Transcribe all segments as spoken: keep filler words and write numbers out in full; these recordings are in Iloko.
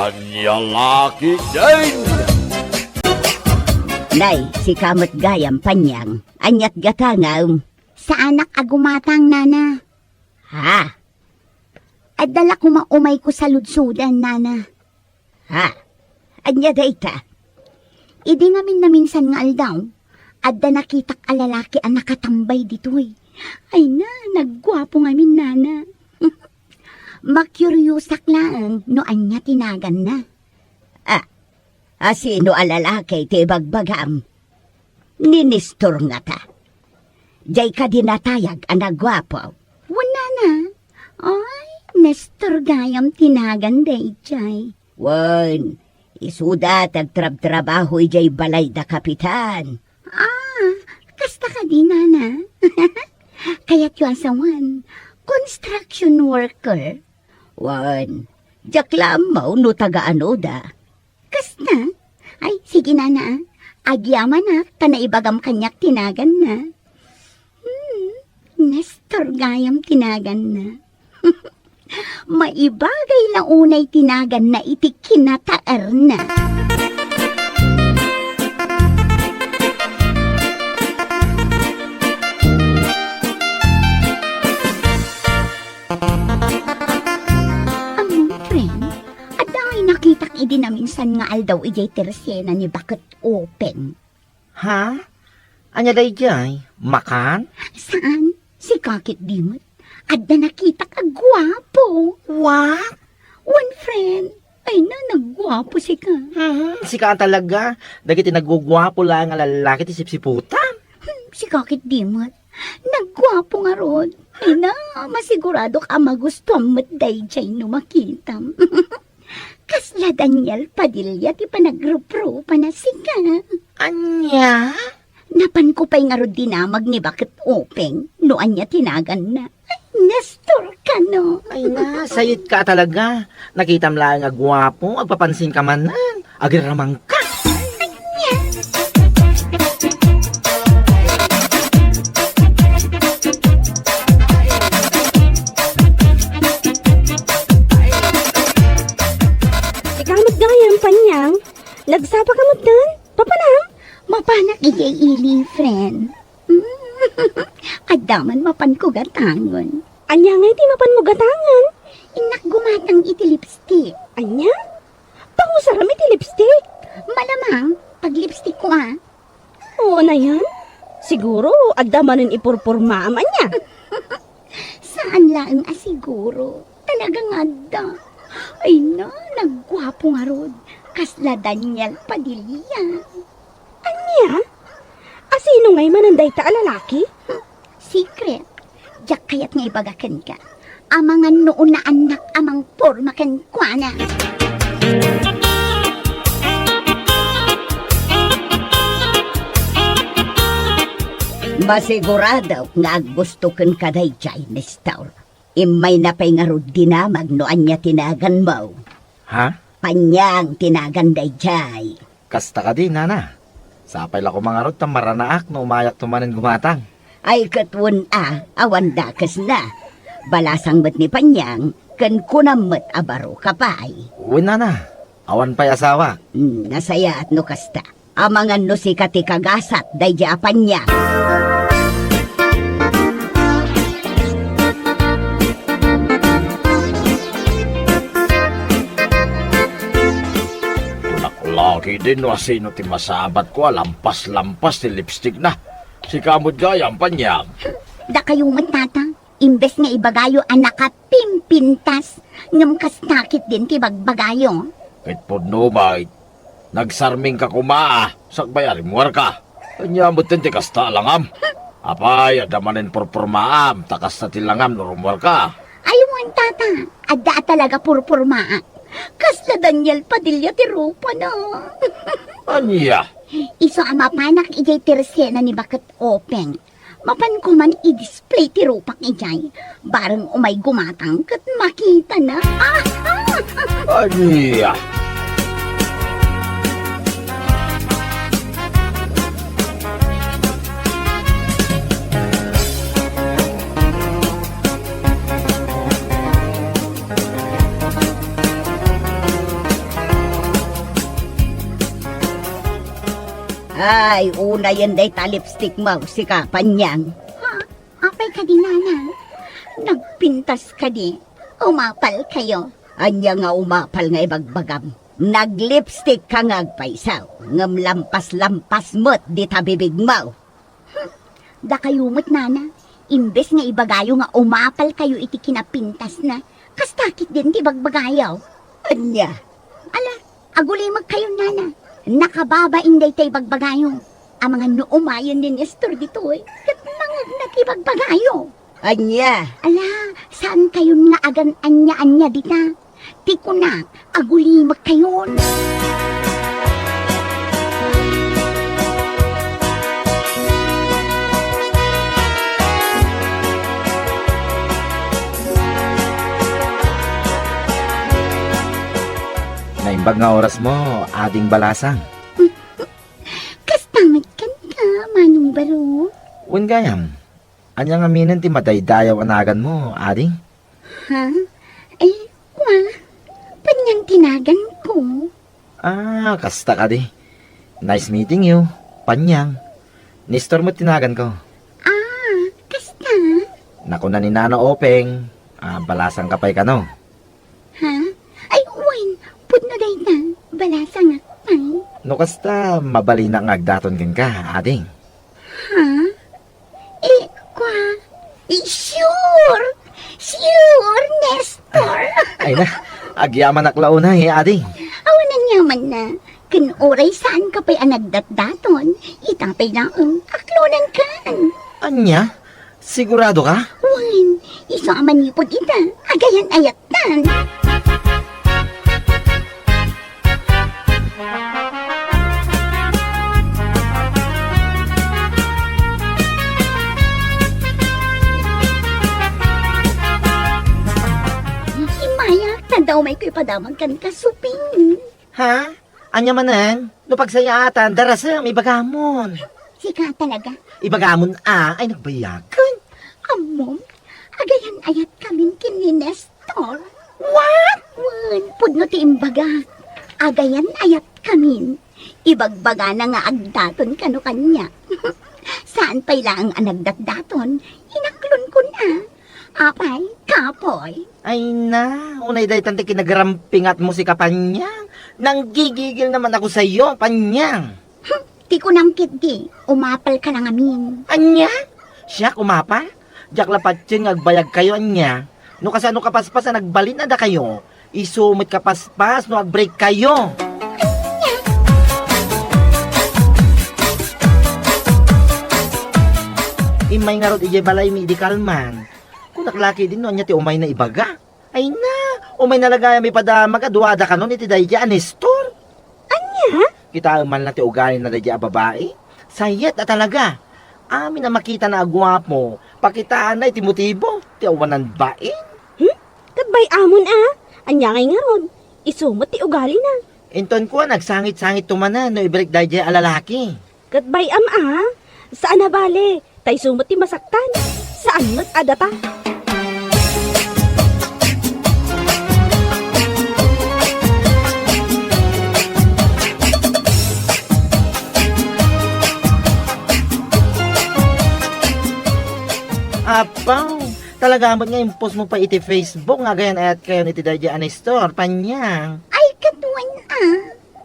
Ania la ketdin? Nay, sika met gayam, Panyang. Aniat gatangam? Saanak a gumatang, nana. Ha? Adda la koma umayko saludsodan, nana. Ha? Ania dayta? Idi ngamin naminsan nga aldaw, adda nakitak a lalaki a nakatambay ditoy. Ay na, nagguapo ngamin, nana. Makuriosak laeng no ania ti naganna. Ah, a sino a lalaki ti ibagbagam? Ni Nestor ngata. Diay kadi natayag a nagguapo. Wen, nana. Ay, Nestor gayam ti nagan daydiay. Wen, isuda ti agtrabtrabaho idiay balay da kapitan. Ah, kasta kadi, nana? Kayatyo a sawen, construction worker. Wen, diak la ammo no taga-anoda. Kasta? Ay, sige, nana, ah. Agyamanak ta naibagam kaniak ti naganna. Hmm, Nestor gayam ti naganna. Maibagay la unay ti naganna iti kinataerna. Ammom, friend, adda ngay nakitak idi naminsan nga aldaw idiay tersena ni Baket Open. Ha? Ania daydiay? Makan? Saan? Sika ketdi met. Adda nakitak a guapo. What? Wen, friend. Ay na, nagguapo sika. Mhm, sika talaga. Dagiti nagguguapo laeng a lalaki ti sipsiputan. Hmm, sika ketdi met. Nagguapo ngarud. Ay na, masiguradok a magustuam met daydiay no makitam. Kasla Daniel Padilla ti panagruprupana sika. Ania? Napanko pay ngarud dinamag ni Baket Open no ania ti naganna. Ay, Nestor kano. Ay na, sayitka talaga. Nakitam laeng a guapo, agpapansinka manen. Agiramangka. Ania? Ikaw met gayam, Panyang. Nagsapa ka met den? Papanam? Mapanak idiay ili, friend. Adda man mapanko gatangen. Ania ngay ti mapanmo gatangen? Innak gumatang iti lipstick. Ania? Pangusaram iti lipstick? Malamang, pag-lipstick ko, ah. Oo, nayan. Siguro, adda manen ipurpurmaam, ania? Saan laeng a siguro. Talagang adda. Ay na, nagguapo ngarud. Kasla Daniel Padilla. Ania? A sino ngay manen dayta a lalaki? Secret. Diak kayat nga ibaga kenka. Amangan no unaannak a mangporma kenkuana. Masiguradok nga aggusto kenka daydiay, Nestor. Immayna pay ngarud dinamag no ania ti naganmo. Ha? Panyang ti nagan daydiay. Kasta kadi, nana. Sapay la koma ngarud ta maranaak no umayakto manen gumatang. Ay, ket wen a, awan dakesna. Balasang met ni Panyang, ken kunam met a baro ka pay. Wen, nana. Awan pay asawa. Hmm, nasayaat no kasta. Amangan no sika ti kagasat daydi a Panyang. Kunak la ketdin no asino ti masabatko a lampas-lampas ti lipstickna. Sika met gayam, Panyang. Dakayo met, tata. Imbes nga ibagayo a nakapimpintas, ngem kasta ketdin ti bagbagayo. Ket pudno met, nagsarmingka koma, sakbay a rimmuarka. Ania metten ti kasta a langam? Apay, adda manen purpurmaam, ta kasta ti langam no rummuarka. Ay, wen, tata, adda a talaga purpurmaak. Kasla Daniel Padilla ti rupana. Ania? Isu a mapanak idiay tersena ni Baket Open. Mapanko man i-display ti rupak idiay. Bareng umay gumatang ket makitana. Ah! Ania? Ay, unayen dayta lipstick mo, sika, Panyang. Ha? Apay kadi, Nana? Nagpintas kadi? Umapal kayo? Ania nga umapal nga ibagbagam? Naglipstick ka nga agpayso, ngem lampas-lampas met dita bibig mo. Hmm, dakayo met, Nana, imbes nga ibagayo nga umapal kayo iti kinapintasna, kasta ketdin ti bagbagayo. Ania? Ala, agulimeg kayo, Nana. Nakababain dayta ibagbagayo. Amangan no umayen ni Nestor ditoy, ket mangegna ti ibagbagayo. Ania? Ala, saan kayon nga agan-ania-ania dita? Ti kunak, agulimeg kayon. Naimbag nga oras mo, Ading Balasang. Kasta met kenka, Manong Baro. Wen gayam, ania ngamin ti madaydayaw a naganmo, Ading? Ha? Ay, kua, Panyang ti naganko. Ah, kasta kadi. Nice meeting you, Panyang. Nestor met ti naganko. Ah, kasta? Nakuna ni Nana Openg, ah, balasangka pay kano. Ha? Ay, wen, pudno dayta, balasangak pay. No kasta, mabalinak nga agdaton kenka, Ading. Ha? Eh, kua? Eh, sure! Sure, Nestor! Ay na, agyamanak la unay, Ading. Awan aniamanna. Ken uray saanka pay a nagdatdaton, ita pay laeng, aklonankan. Ania? Sigurado ka? Wen, isu a manipud ita, agayan-ayattan. Immay, ta daw may ipadamag kenka, Suping. Ha? Ania manen? No pagsayaatan, darasem, ibagamon. Sika talaga? Ibagamon a, ay nagbayagen. Ammom, agayan-ayat kamin ken ni Nestor. What? Wen, pudno ti imbagak. Agayan-ayat kamin. Ibagbagana nga agdaton kano kaniak. Saan pay laeng a nagdatdaton, inaklonkon a. Apay, kapoy? Ay na, unay daytan ti kinagarampingatmo, sika, Panyang. Nanggigigil naman ako sayo, Panyang. Hmm, ti kunam ketdi, umapalka la ngamin. Ania? Siak umapal? Diak la patien nga agbayag kayo, ania? No kasano kapaspas a nagbalin a dakayo, isu met kapaspas no agbreak kayo. Immay ngarud idiay balay medical man. Kunak la ketdin no ania ti umayna ibaga. Ay na, umayna la gayam ipadamag a dua a dakanon iti daydiay a Nestor. Ania? Kitaem man la ti ugalina daydiay a babai. Sayat a talaga. Amin a makitana a guapo, pakitaanna iti motibo ti awanan bain. Hmm? Ket bay-amon a? Ania ngay ngarud? Isu met ti ugalina. Inton kua, agsangit-sangitto manen no ibreak daydiay a lalaki. Ket bay-am a, saan a bale, ta isu met ti masaktan. Saan met a data. Apaw, talaga met nga impost mo pay iti Facebook nga agayan-ayat kayon iti daydiay a Nestor, Panyang. Ay, ket wen a.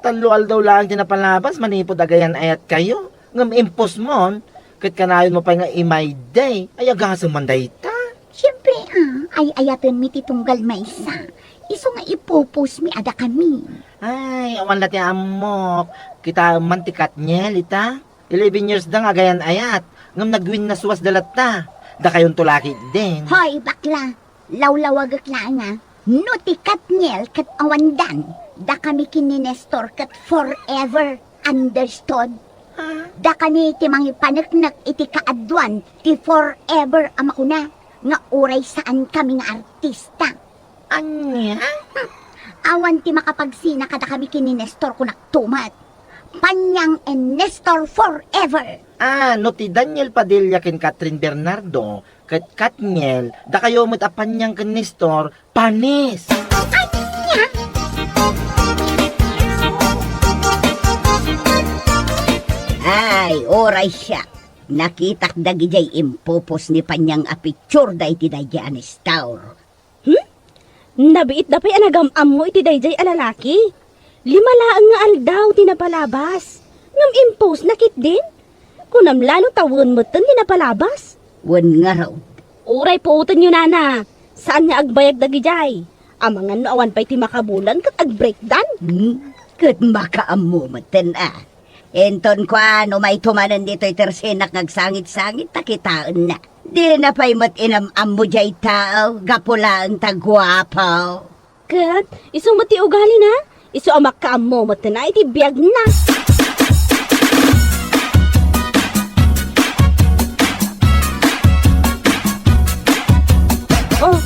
Tallo aldaw laeng ti napalabas manipud agayan-ayat kayo. Ngem impost mon, ket kanayon mo pay nga immay day. Ay, agasem man dayta. Siempre a, ay-ayatenmi ti tunggal maysa. Isu nga ipopost mi a dakami. Ay, awan la ti ammok. Kitaem man ti Katniel ita. Eleven years da nga agayan-ayat. Ngem nagwinnaswasda latta. Dakayonto la ketdin. Hoy, bakla! Lawlawagek laeng a, no ti Katniel ket awandan, dakami ken ni Nestor ket forever, understood? Ah? Dakami ti mangipaneknek iti kaaduan ti forever a makuna nga uray saankami nga artista. Ania? Hmm. Awan ti makapagsina kadakami ken ni Nestor, kunakto met. Panyang and Nestor forever! Ah, no ti Daniel Padilla ken Catherine Bernardo, ket Katniel, dakayo met a Panyang ken Nestor, panis! Ania? Uray siak, nakitak dagidiay impupos ni Panyang a picture da iti daydiay a Nestor. Hmm? Nabiitda pay a nagam-ammo iti daydiay a lalaki. Lima laeng nga aldaw ti napalabas. Ngem impostna ketdin? Kunam la no tawen metten ti napalabas? Wen ngarud. Uray puotenyo, nana. Saan nga agbayag dagidiay. Amangan no awan pay ti makabulan ket agbreakdan. Hmm? Ket makaammo metten a. Inton kuan, umayto manen ditoy tersenak nga agsangit-sangit ta kitaenna. Dina pay met inam-ammo diay tao, gapu laeng ta guapo. Ket isu met ti ugalina, isu a makaammo metten a iti biagna. Oh,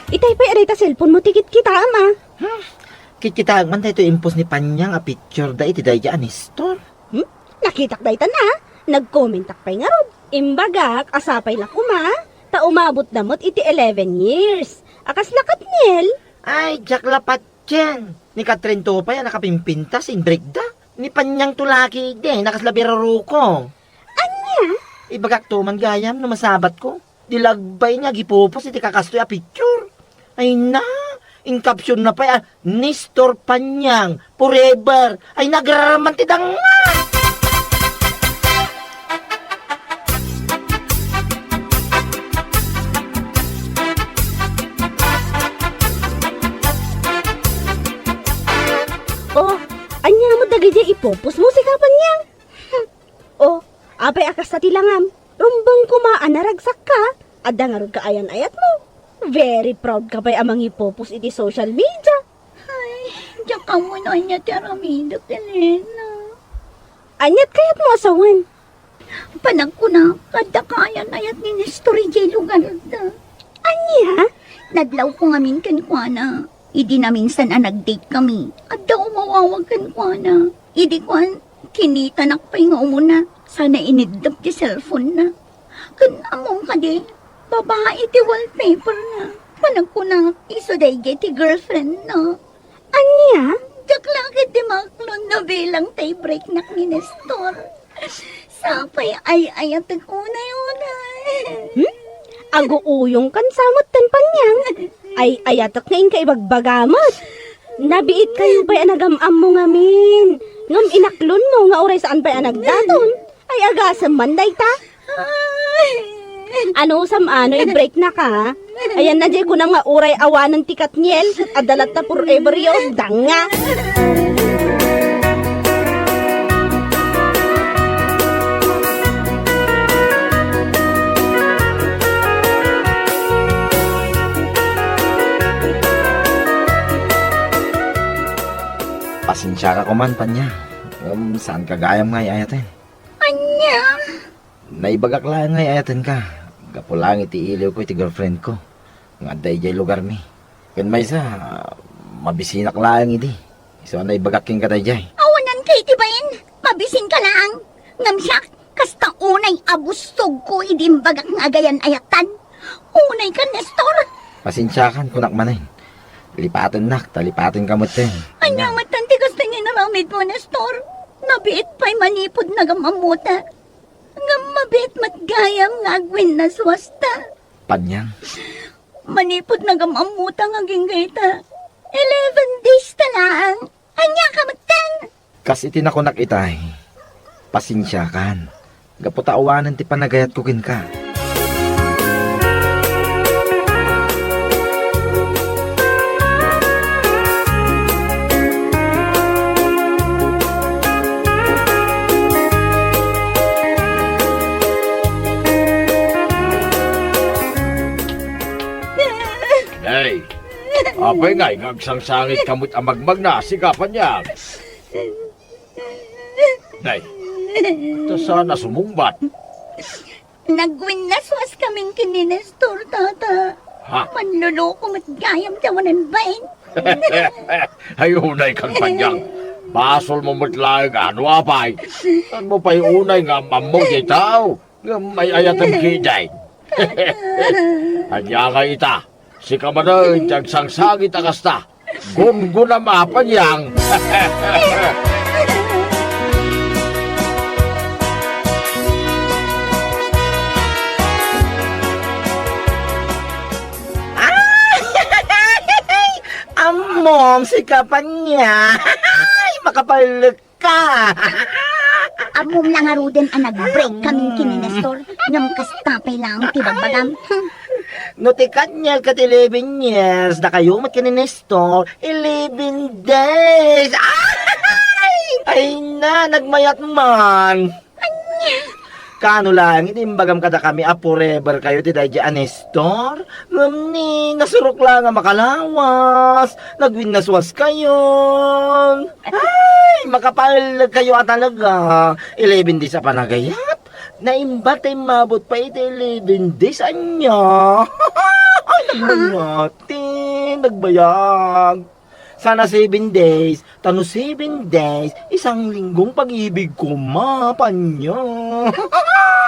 itay pay a dayta cellphone mo ti kitkitaem a. Hmm? Kitkitaek man daytoy impost ni Panyang a picture da iti daydiay a Nestor. Hmm? Nakitak daytan a, nagkomentak pay ngarud. Imbagak a sapay la koma, ta umabotda met iti eleven years. A kasla Katniel? Ay, diak la patien. Ni Katrin to pay a nakapimpintas, inbreakda. Ni Panyang to laki idi, a kasla biruruko. Ania? Ibagak to man gayam no masabatko. Di lagbay nga agipupos iti kakastoy a picture. Ay na, in caption na pay a, "Nestor Panyang, forever." Ay, nagraraman ti danga! Oh, ania met dagidiay ipupos mo, sika Panyang? Oh, apay a kasta ti langam? Rumbeng koma a naragsakka, adda ngarud kaayan-ayatmo. Very proud ka pay a mangipupos iti social media. Ay, diak ammo no ania ti aramidek, Elena. Aniat kayatmo a sawen? Panagkunak, adda kaayan-ayat ni Nestor idiay lugarda. Ania? Nadlawko ngamin kenkuana. Idi naminsan a nag-date kami, adda umawawag kenkuana. Idi kuan, kinitanak pay nga umuna, sana iniddep ti cellphone-na. Ken ammom kadi, babae ti wallpaper-na. Panagkunak, isu daydiay ti girlfriend-na. Ania? Diak la ketdi maaklon no bilang ta ibreaknak ni Nestor. Sapay ay-ayatek unay-unay. Hmm? Aguuyongkan sa metten, Panyang. Ay-ayatek nga inka ibagbaga met. Nabiit kayo pay a nagam-ammo ngamin. Ngem inaklonmo nga uray saan pay a nagdaton. Ay, agasem man dayta. Ay. Ano, sam-ano, i-breaknaka? Ayan na, jay kunam nga uray awanen ti Katniel, ket adda latta forever yo, danga. Pasensiaka koman, Panyang. Ngem, saanka gayam nga ay-ayaten. Ania? Naibagak laeng nga ay-ayatenka. Gapu laeng iti iliwko iti girlfriendko nga adda idiay lugarmi. Ken maysa, mabisinak laeng idi. Isu a naibagak kenka daydiay. Awananka iti bain, mabisinka laeng. Ngem siak, kasta unay a bustogko idi imbagak nga agayan-ayatan. Unayka, Nestor. Pasensiakan, kunak manen. Lipatennak, ta lipatenka metten. Ania metten ti kasta nga inaramidmo, Nestor? Nabiit pay manipud nagam-ammota. Ngem mabiit met gayam nga agwinnaswasta. Panyang. Manipud nagam-ammota nga agingga ita, eleven days ta laeng. Ania ka metten? Kas iti nakunak itay, pasensiakan. Gapu ta awanen ti panagayatko kenka. Nay, apay ngay nga agsangsangitka met a magmagna, sika Panyang? Nay, ta saan a sumungbat? Nagwinnaswas kamin ken ni Nestor, Tata. Ha? Manloloko met gayam ti awanan bain. Ay, unay kan Panyang. Basolmo met laeng a no apay. Saanmo pay unay nga am-ammo diay tao? Ngem ay-ayatem ketdi. Ania ngay ita? Sika manen ti agsangsangit a kasta. Gumgunam a, Panyang. Mom, sika pay ania. Ay, makapallek ka. Ammom la ngaruden a nag-break kami ken ni Nestor. Ngem kasta pay laeng ti bagbagam. Hmm. No ti Katniel ket eleven years, dakayo met ken ni Nestor, eleven days. Ay! Ay na, nagmayat man. Kaano laeng iti imbagam kadakami a forever kayo ti daydi a Nestor? Ngem ni, nasurok laeng a makalawas, nagwinnaswas kayon. Ay, makapaellek kayo a talaga. Eleven days a panagayat? Naimbag ta immabot pay iti eleven days, ania? Ay, nagmangati, nagbayag. Sana seven days, ta no seven days, isang linggong pag-ibig koma, pay ania.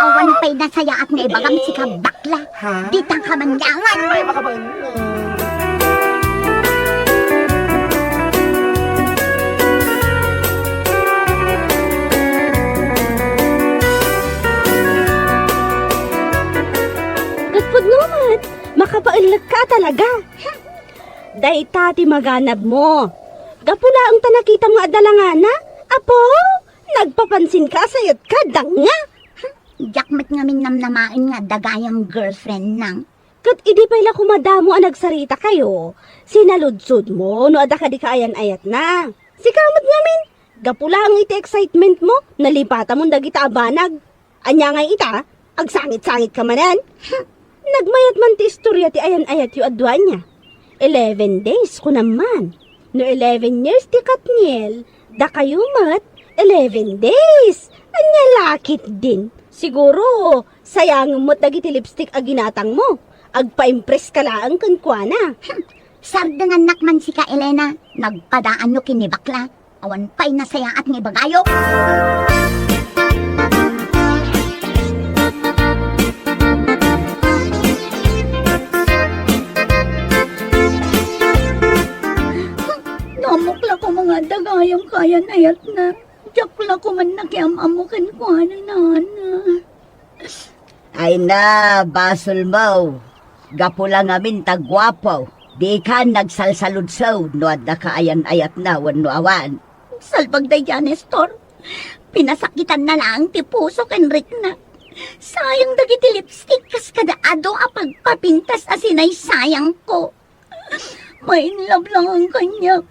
Awan pay nasayaat nga ibagam, sika bakla. Ha? Dita ka manyaman. Ay, makabain na. Ket pudno met, makapaellek ka talaga. Dayta ti maganabmo. Gapu laeng ta nakitam nga adda langana, apo, nagpapansinka a sayatka, danga. Diak met ngamin namnamaen nga adda gayam girlfriend na. Ket idi pay la koma damo a nagsarita kayo, sinaludsodmo no adda kadi kaayan-ayatna. Sika met ngamin, gapu laeng iti excitementmo, nalipatamon dagita a banag. Ania ngay ita? Agsangit-sangit ka manen? Nagmayat man ti istorya ti ayan-ayatyo a dua ania. Eleven days, kunam man. No eleven years ti Katniel, dakayo met, eleven days. Ania la ketdin? Siguro, sayangem met dagiti lipstick a ginatangmo. Agpa-impress ka laeng kenkuana. Sardengannak man sika, Elena. Nagpadaanyo ken ni bakla. Awan pay nasayaat nga ibagayo. Namok la koma nga adda gayam kaayan-ayatna. Diak la koma nakiam-ammo kenkuana, nana. Ay na, basolmo. Gapu la ngamin ta guapo, dika nagsalsaludsod no adda kaayan-ayatna wenno awan. Salbag daydi a Nestor. Pinasakitanna laeng ti puso ken rikna. Sayang dagiti lipstick kas kada adu a pagpapintas a sinaysayangko. Ma-in love laeng kaniak.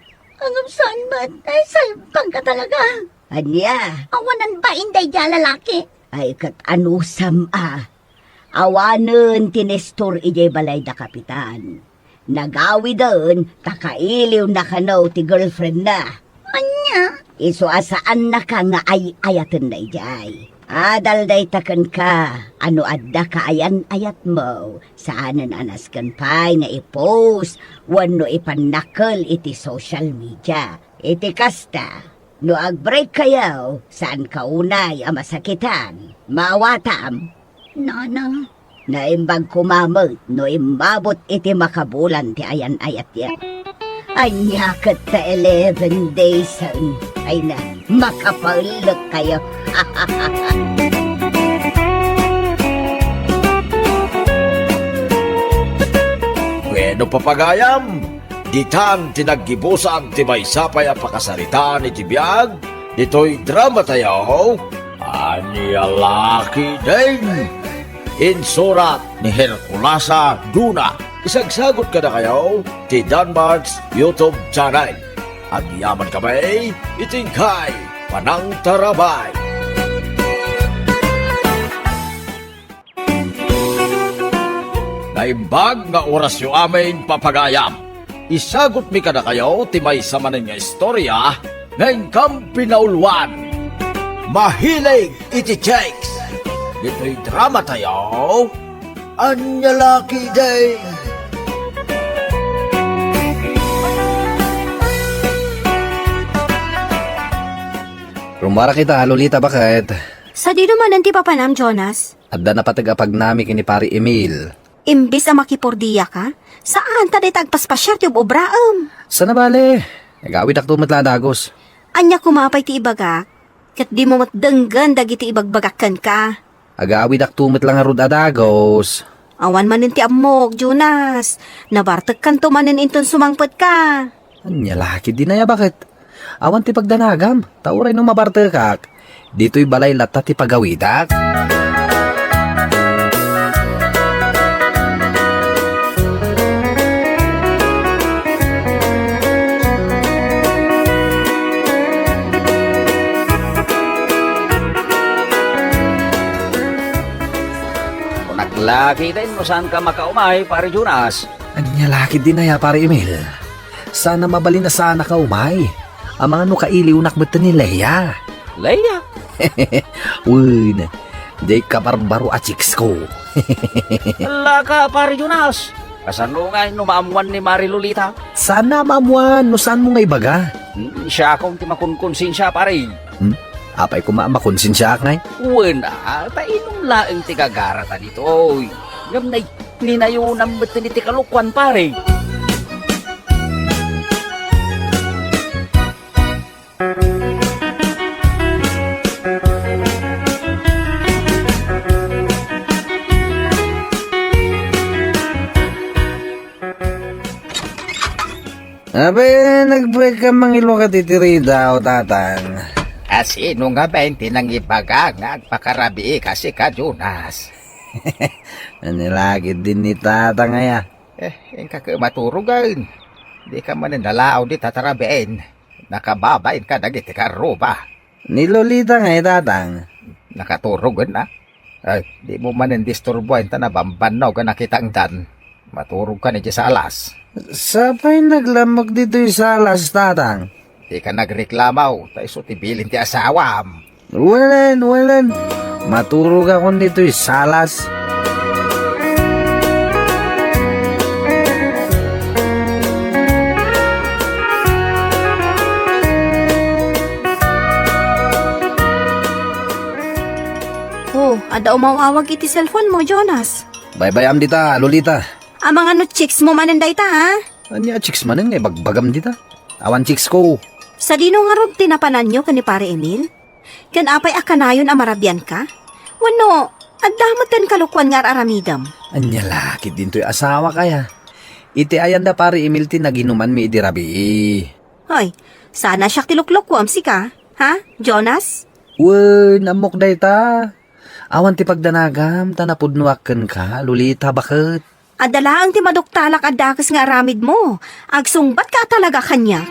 Ngem saan met, ay, salbag ka talaga. Ania? Awanan bain daydi a lalaki. Ay, ket anusam a. Awanen ti Nestor idiay balay da Kapitan. Nagawiden ta kailiwna kano ti girlfriendna. Ania? Isu a saannaka nga ay-ayatenna idiay. Adal dayta kenka a no adda kaayan-ayatmo, saanen a nasken pay nga i-post wenno ipannakkel iti social media. Iti kasta, no ag-break-kayo, saanka unay a masakitan. Maawatam? Nana. Naimbag koma met no immabot iti makabulan ti ayan-ayatyo. Ania ket ta eleven daysen? Ay na, makapaellek kayo. Bueno, papagayam, ditan ti naggibusan ti maysa pay a pakasaritaan iti biag ditoy dramatayo, Ania la ketdin? Insurat ni Herculasa Duna. Isagsagut kadakayo ti Danmark's YouTube channel. Agyamankami iti inkay panangtarabay. Naimbag nga orasyo amin, papagayam. Isagutmi kadakayo ti maysa manen nga istorya nga inkam pinauluan. Mahilig iti chicks. Ditoy dramatayo, Ania la ketdin? Rummuarak ita, Lolita, baket? Sadino manen ti papanam, Jonas? Adda napateg a pagnami ken ni Pari Emil. Imbes a makipordiaka, saan ta dayta agpaspasiar ti ob-obraem. Saan a bale, agawidakto met la a dagus. Ania koma pay ti ibagak? Ket dimo met denggen dagiti ibagbagak kenka. Agawidakto met la ngarud a dagus. Awan manen ti ammok, Jonas. Nabartekkanto manen inton sumangpetka. Ania la ketdin aya baket? Awan ti pagdanagam, ta uray no mabartekak, ditoy balay latta ti pagawidak. Kunak la ketdin no saanka makaumay, Pare Jonas. Ania la ketdin aya, Pare Emil? Saan a mabalin a saanka umay. Amangan no kailiwnak met ni Lea. Lea? Wen, diay kabarbaro a chicks ko. Ala ka, Pare Jonas. Kasano ngay no maammuan ni Mare Lolita? Saan a maammuan no saanmo nga ibaga? Hmm, siakon ti makonkonsensia, pare. Hmm? Apay koma a makonsensiaak ngay? Wen, a, ta inum laeng ti gagarata ditoy. Ngem nay, ninayonam met ti kalokuan, pare. Abe, nagpayka mangilukat iti ridaw, Tatang. A, sino ngaben ti nangibaga nga agpakarabii ka, sika, Jonas? Ania la ketdin ni Tatang aya? Eh, inka ket maturogen. Dika manen nalaaw dita tarabien. Nakababain ka dagiti karruba. Ni Lolita ngay, Tatang. Nakaturogen, a? Ay, dimo manen disturboen ta nabanbannog a nakitangdan. Maturogkan idiay salas. Sapay naglammok ditoy salas, Tatang. Dika nagreklamo, ta isu ti bilin ti asawam. Wen, wen. Maturogakon ditoy salas. Oh, adda umaw-awag iti cellphone mo, Jonas. Baybay-am dita, Lolita. Amangan no chicks mo manen dayta, ha? Ania a chicks manen nga ibagbagam dita? Awan chicks ko. Sadino ngarud ti napananyo ken ni Pare Emil? Ken apay a kanayon a marabianka? Wenno, adda met ti kalokuan nga ar-aramidem? Ania la ketdin toy asawak aya? Iti ayanda Pare Emil ti naginumanmi idi rabii. Hoy, saan a siak ti luklukuem, sika, ha, Jonas? Wen, ammok dayta. Awan ti pagdanagam ta napudnoak kenka, Lolita, baket. Adda laeng ti maduktalak a dakes nga aramidmo. Agsungbatka a talaga kaniak.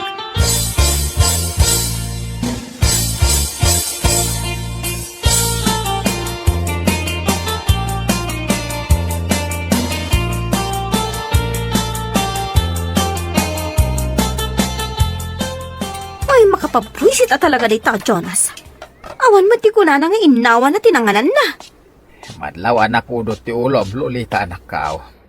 Ay, makapabwisit a talaga dayta, Jonas. Awan met ti kunana nga innawana ti nangananna. Madlaw a napudot ti ulom, Lolita, anakko.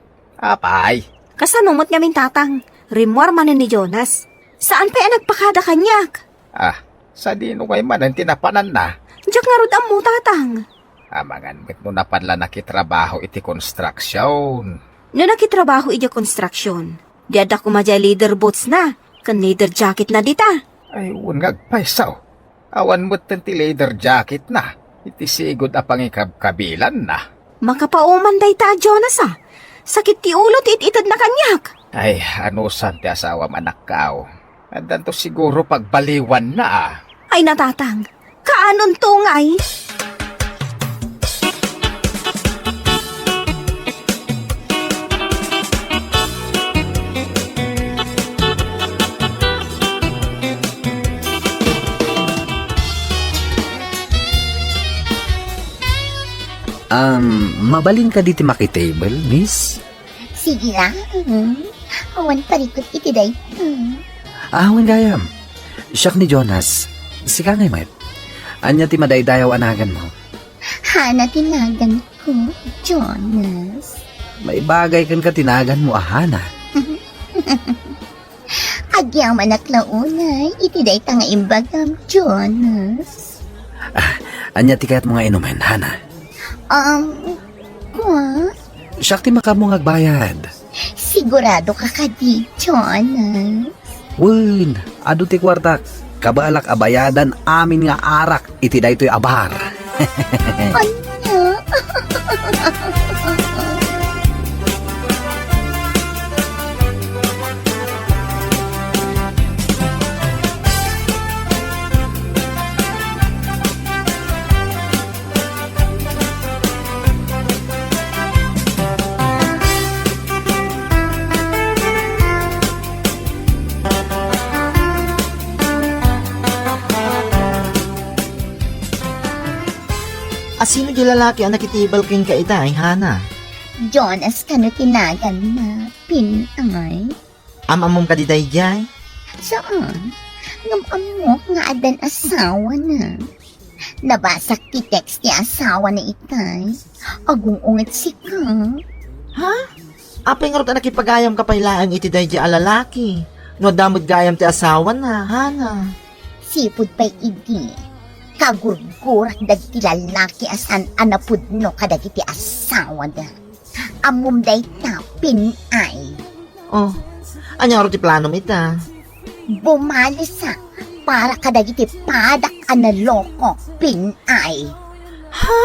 Apay? Kasano met ngamin, Tatang? Rimmuar manen ni Jonas. Saan pay a nagpakada kaniak? Ah, sadino ngay manen ti napananna? Diak ngarud ammo, Tatang. Amangan met no napan la nakitrabaho iti construction. No nakitrabaho iti construction, di adda koma diay leather boots na, ken leather jacket na dita. Ay, wen nga agpayso. Awan metten ti leather jacket na iti sigud a pangikabkabilanna. Makapaoman dayta a Jonas, a. Sakit ti ulo ti it-itedna kaniak. Ay, anusan ti asawam, anakko. Addanto siguro pagbaliwanna, a. Ay, na, Tatang, kaanonto ngay. Um, mabalin kadi ti makitable, miss? Sige lang. Awan parikut iti dayta. Ah, wen gayam. Siak ni Jonas. Sika ngay met. Ania ti madaydayaw a naganmo? Hana ti naganko, Jonas. Maibagay kenka ti naganmo a Hana. Agyamanak la unay iti dayta nga imbagam, Jonas. Ah, ania ti kayatmo nga inumen, Hana? Um, kua? Siak ti makaammo nga agbayad. Sigurado ka kadi, Jonas? Wen, adu ti kuartak. Kabaelak a bayadan amin nga arak iti daytoy a bar. Ania? Asino ti lalaki a nakitibal kenka itay, Hana? Jonas kano ti naganna, Pin-ay. Am-ammom kadi daydiay? Saan. Ngem ammok nga addan asawana. Nabasak ti text ti asawana itay. Agung-unget sika. Ha? Apay ngarud a nakipagayamka pay laeng iti daydiay a lalaki? No adda met gayam ti asawana, Hana. Sipud pay idi, kagurgurak dagiti lalaki a saan a napudno kadagiti asawada. Ammom dayta, Pin-ay. Oh, ania ngarud ti planom ita? Bumalisa para kadagiti padak a naloko, Pin-ay. Ha?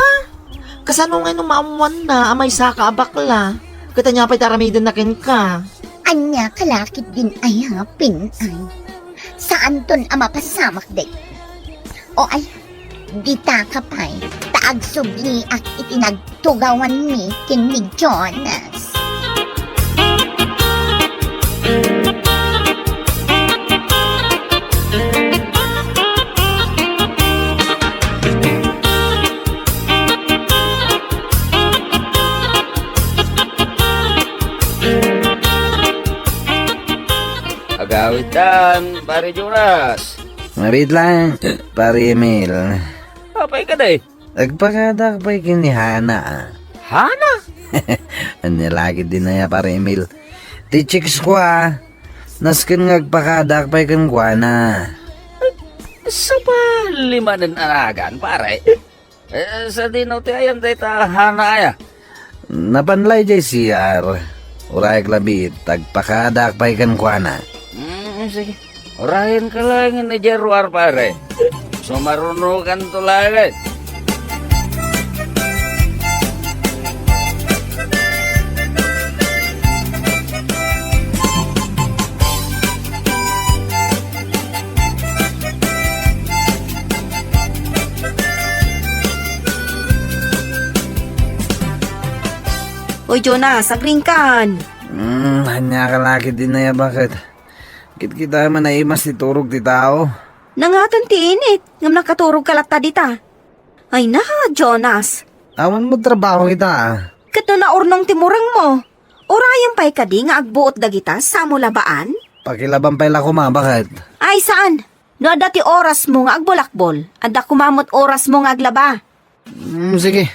Kasano ngay no maammoanna a maysaka a bakla? Ket ania pay ti aramidenna kenka? Ania ka la ketdin aya, Pin-ay? Saanton a mapasamak dayta. O ay, ditaka pay, ta agsubliak iti nagtugawanmi ken ni Jonas. Agawidtan, Pare Jonas. Mabiit lang, Pare Emil. Apay kadi? Agpakadak pay ken ni Hana, a. Hana? Ania la ketdin aya, Pare Emil? Ti chicks ko, a. Nasken nga agpakadak pay kenkuana. Sabali manen a nagan, pare. Eh, sadino ti ayan dayta Hana aya? Napan la idiay C R. Urayak labi, agpakadak pay kenkuana. Mm, sige. Urayenka laengen idiay ruar, pare. Sumarunokanto laengen. Oy, Jonas, agringkan. Hmm, ania ka la ketdin aya, baket? Kitkita man a imas ti turog ti tao. Nangatan ti init, ngem nakaturogka latta dita. Ay na, Jonas. Awan met trabaho kita, a. Ket no naurnong ti murengmo, urayen pay kadi nga agbuot dagita samo labaan? Pakilaban pay la koma, baket? Ay, saan. No adda ti orasmo nga agbulakbol, adda koma met orasmo nga aglaba. Mm, sige.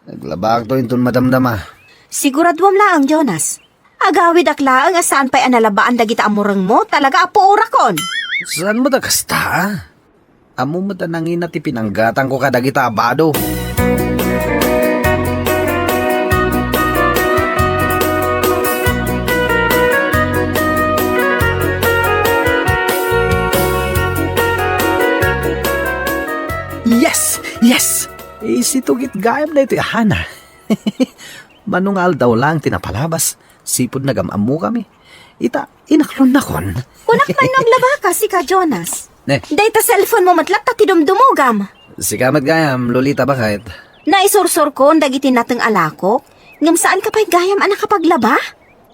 Aglabaakto inton madamdama. Siguraduam laeng, Jonas. Agawidak laeng a saan pay a nalabaan dagita a murengmo, talaga a puorakon. Saan met a kasta, a? Ammom met a nangina ti pinanggatangko kadagita a bado. Yes! Yes! Isitugit gayam daytoy a Hana. Mano nga aldaw laeng ti napalabas, sipud nagam-ammokami. Ita, inaklonnakon. Kunak man no aglabaka, sika, Jonas. Ne? Dayta cellphone mo met latta ti dumdumogam. Sika met gayam, Lolita, baket? Naisursurkon dagiti nateng a lakok, ngem saanka pay gayam a nakapaglaba?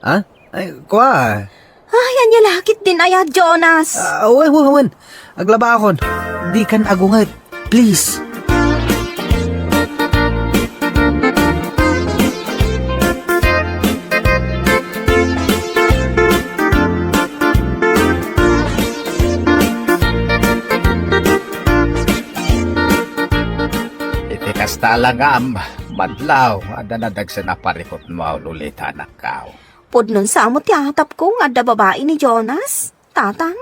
Ha? Ay, kua. Ay, ania la ketdin aya, Jonas? Ah, wen, wen, wen. Aglabaakon. Dikan agunget. Please. Iti kasta la ngem, madlaw, adda nadagsen a parikutmo, Lolita, anakko. Pudnon sa met ti atapko nga adda babai ni Jonas, Tatang?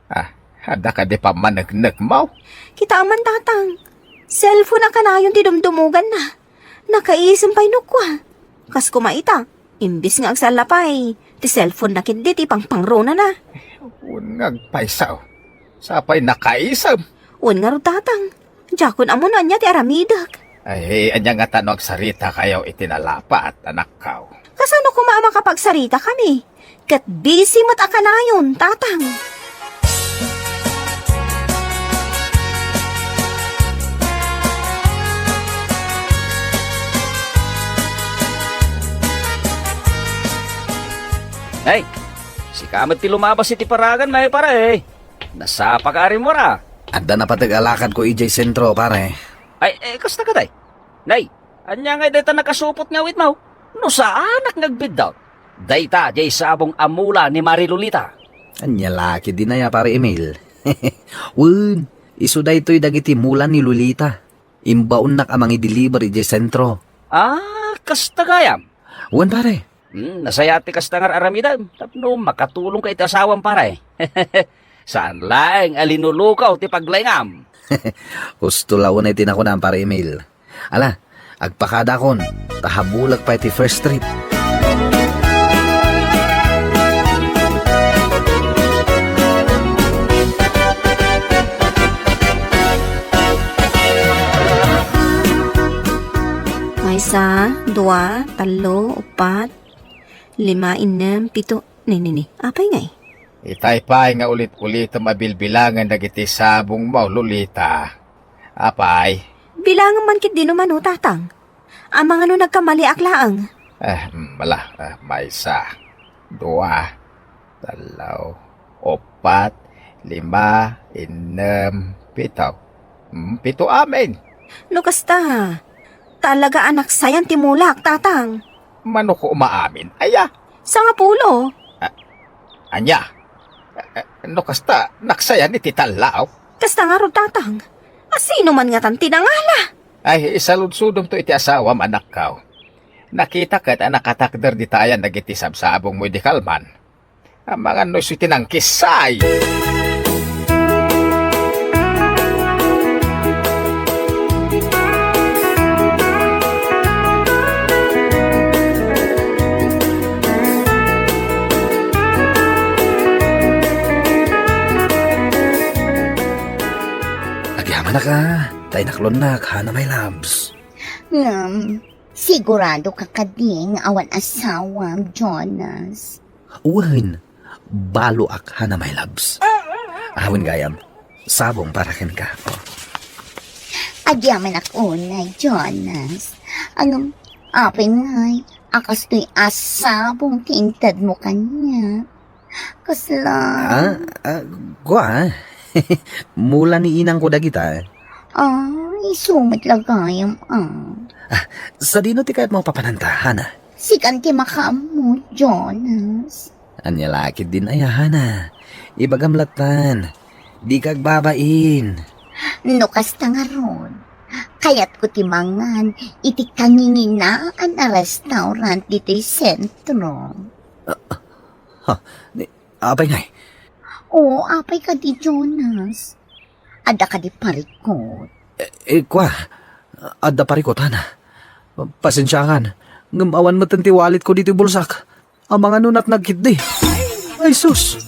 Ah, adda kadi pammaneknekmo? Kita man, Tatang. Cellphone a kanayon ti dumdumoganna. Nakaisem pay no kua. Kas koma ita, imbes nga agsalla pay, ti cellphone na ketdi ti pangpangronana. Wen nga agpayso. Sapay nakaisem. Wen ngarud, Tatang. Diakon ammo no ania ti aramidek. Ay, ania ngata no agsaritakayo iti nalapat, anakko? Kasano koma a makapagsaritakami? Ket busy met a kanayon, Tatang. Ay, sika met ti lumabas iti paraganmi, pare. Nasapaka a rimmuar, a. Adda napateg a lakadko idiay sentro, pare. Ay, eh, kasta kadi? Nay, ania ngay dayta nakasupot nga awitmo? No saanak nga agbiddut, dayta diay sabong a mula ni Mari Lolita. Ania la ketdin aya, Pare Emil? Wen, isu daytoy dagiti mula ni Lolita. Imbaonnak a mangi-deliver idiay sentro. Ah, kasta gayam? Wen, pare. Hmm, nasayaat ti kasta nga ar-aramidem tapno makatulongka iti asawam, pare. Saan laeng a linulukaw ti paglaingam. Husto la unay ti nakunam, Pare Emil. Ala, agpakadakon, ta habulek pay ti first trip. Maysa, dua, tallo, uppat, lima, innem, pito. Ni, ni, ni. Apay ngay? Itay pay nga ulit-ulitem a bilbilangen dagiti sabongmo, Lolita. Apay? Bilangen man ketdi no mano, Tatang. Amangan no nagkamaliak laeng. Eh, mm, ala, eh, maysa, dua, tallo, uppat, lima, innem, pito. Hmm, pito amin. No kasta, talaga a naksayan ti mulak, Tatang. Mano ko umaamin? Aya? Sangapulo. Ah, ania? Ah, no kasta, naksayan iti tallaw? Kasta ngarud, Tatang. A, sino man ngatan ti nangala? Ay, isaludsodemto iti asawam, anakko. Nakita ket a nakatakder dita ayan dagiti sabsabongmo idi kalman. Amangan no isu ti nangkissay. Agyamanak a, ta inaklonnak, Hana, my loves. Ngem, sigurado ka kadi nga awan asawam, Jonas? Wen, baloak, Hana, my loves. Awen gayam, sabong para kenka. Agyamanak unay, Jonas. Ngem, apay ngay a kastoy a sabong ti intedmo kaniak? Kasla? Ah, ah, kua? Mula ni inangko dagita. Ah, isu met la gayam, ah. Ah, sadino ti kayatmo a papananta, Hana? Sikan ti makaammo, Jonas. Ania la ketdin aya, Hana? Ibagam lattan. Dika agbabain. No kasta ngarud, kayatko ti mangan iti kanginginaan a restaurant ditoy sentro. Ha? Ni, apay ngay? Oo, apay kadi, Jonas. Adda kadi parikot? Eh, eh, kua, adda parikot, Hana. Pasensiakan, ngem awan metten ti walletko ditoy bulsak. Amangan no natnag ketdi. Ay, sus!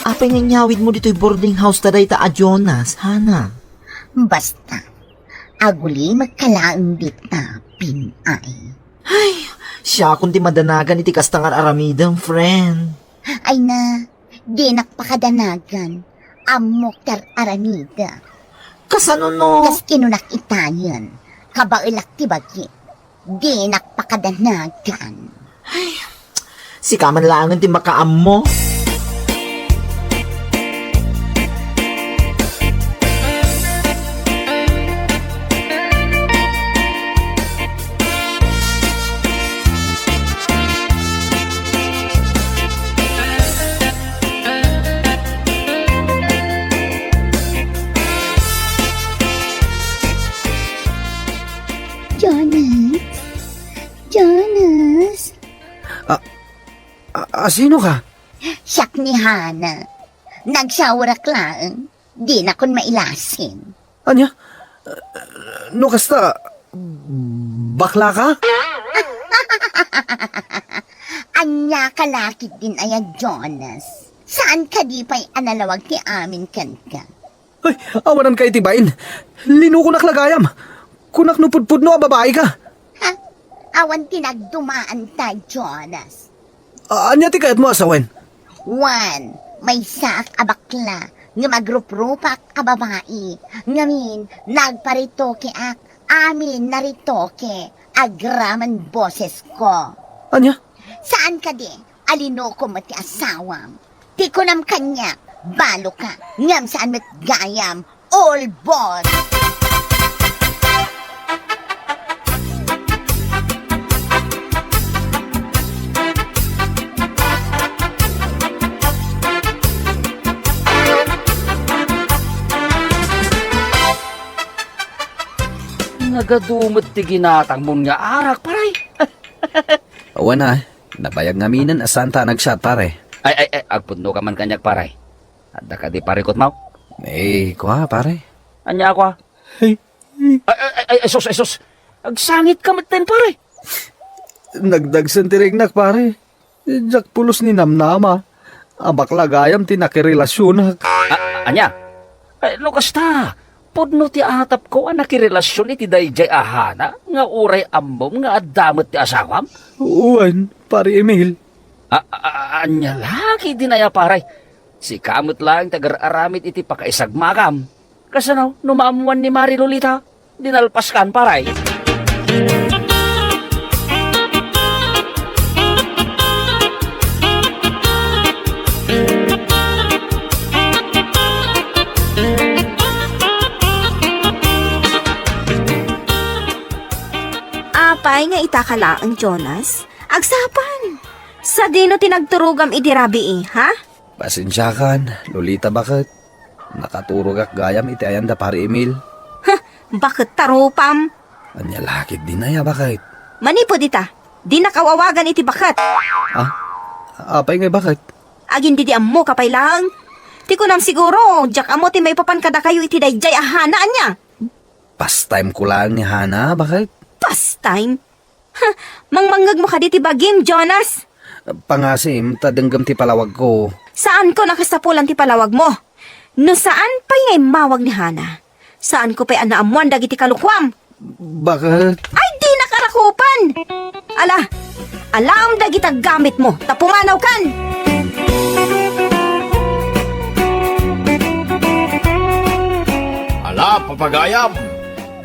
Apay nga inyawidmo ditoy boarding house ta dayta a Jonas, Hana? Basta, agulimekka laeng dita, Pin-ay. Ay, siakon ti madanagan iti kasta nga ar-aramidem, friend. Ay na, dinak pakadanagan. Ammok ti ar-aramidek. Kasano no? Kas kinunak itayen, kabaelak ti bagik. Dinak pakadanagan. Ay, sika man laengen ti makaammo. Jonas? Jonas? Ah, ah, ah, sino ka? Siak ni Hana. Nagsawarak laeng. Dinakon mailasin. Ania? No kasta, bakla ka? Ania ka la ketdin aya, Jonas? Saan kadi pay a nalawag ti amin kenka? Ay, awanan ka iti bain. Linukonak la gayam. Kunak no pudpudno a babai ka. Ha? Awan ti nagdumaanta, Jonas. A-, ania ti kayatmo a sawen? Wen, maysaak a bakla, ngem agruprupak a babai. Ngamin, nagparetokeak, amin naretoke, agraman bosesko. Ania? Saan kadi? alinukom met ti asawam. Ti kunam kaniak, balo ka, ngem saan met gayam, ulbod! Nagadu met ti ginatangmon nga arak, pare. Awan a, nabayag ngamin a saanta a nagsiat, pare. Ay, ay, ay, agpudno ka man kaniak, pare. Adda kadi parikutmo? Eh, kua, pare. Ania kua? Ay, ay, ay, ay, ay, sus, ay, sus. Agsangit ka metten, pare. Nagdagsen ti riknak, pare. Diak pulos ni namnama a bakla gayam ti nakirelasionak. A-, ania? Eh, no kasta, pudno ti atapko a nakirelasion iti daydiay a Hana nga uray ammom nga adda met ti asawam? Wen, Pare Emil. A-, a-, a-, ania la ketdin aya, pare? Sika met laeng ti agar-aramid iti pakaisagmakam. Kasano no maammuan ni Mari Lolita? Dinalpaskan, pare. Apay nga ita ka laeng, Jonas? Agsapan! Sadino ti nagturogam idi rabii, ha? Pasensiakan, Lolita, baket. Nakaturogak gayam iti ayan da Pare Emil. Huh, baket ta rupam. Ania la ketdin aya, baket? Manipud ita, dinnak aw-awagan iti baket. Ah? Apay ngay baket? Agin didi ammoka pay laeng. Ti kunam siguro, diak ammo ti maipapan kadakayo iti daydiay a Hana, ania? Pastime ko laeng ni Hana, baket. Pastime? Ha, mangmangngegmo kadi ti bagim, Jonas? Pangasim, ta denggem ti palawagko. Saanko a kasapulan ti palawagmo. No saan pay nga immawag ni Hana, saanko pay a naammuan dagiti kalokuam. Baket? Ay, dinak arakupan! Ala, alaem dagita gamitmo, ta pumanawkan! Ala, papagayam!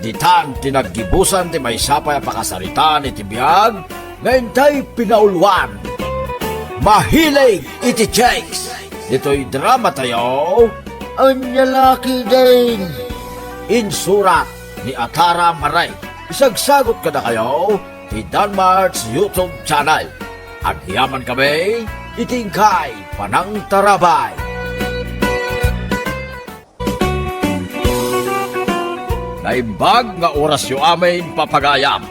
Ditan ti naggibusan ti maysa pay a pakasaritaan iti biag nga intay pinauluan. Mahilig iti chicks. Ditoy dramatayo, Ania la ketdin? Insurat ni Atara Maray. Isagsagot kadakayo ti Danmart's YouTube channel. Agyamankami iti inkay panangtarabay. Naimbag nga orasyo amin, papagayam.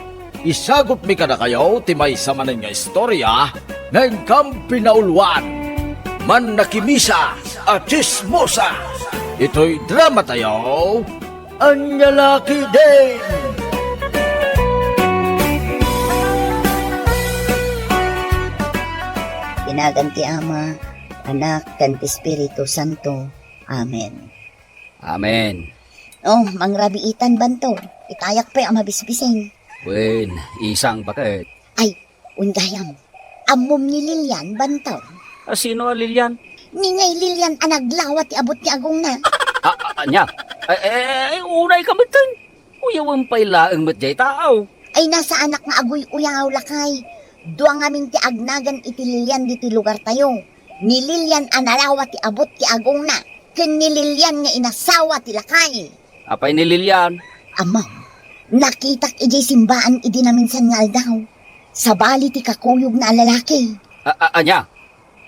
Isagutmi kadakayo ti maysa manen nga istorya nga inkam pinauluan. Mannakimisa a tsismosa. Itoy dramatayo, Ania la ketdin? Iti nagan ti Ama, Anak, ken ti Espiritu Santo. Amen. Amen. Oh, mangrabiitan, Bantor. Itayak pay a mabisbising. Wen, isang baket. Ay, wen gayam. Ammom ni Lilian, Bantor? A, sino a Lilian? Ni ngay Lilian a naglawa ti abut ti agongna. A, a, ania? Ay, ay, ay, ay, unay ka metten. Uyawem pay laeng met jay taaw. Ay, nasaanak nga aguy-uyaw, lakay. Dua ngamin ti agnagan iti Lilian ditoy lugartayo. Ni Lilian a nalawa ti abut ti agongna, ken ni Lilian nga inasawa ti lakay. Apay ni Lilian? Ammom, nakitak idiay simbaan idi naminsan nga aldaw. Sabali ti kakuyogna a lalaki. A, a, ania?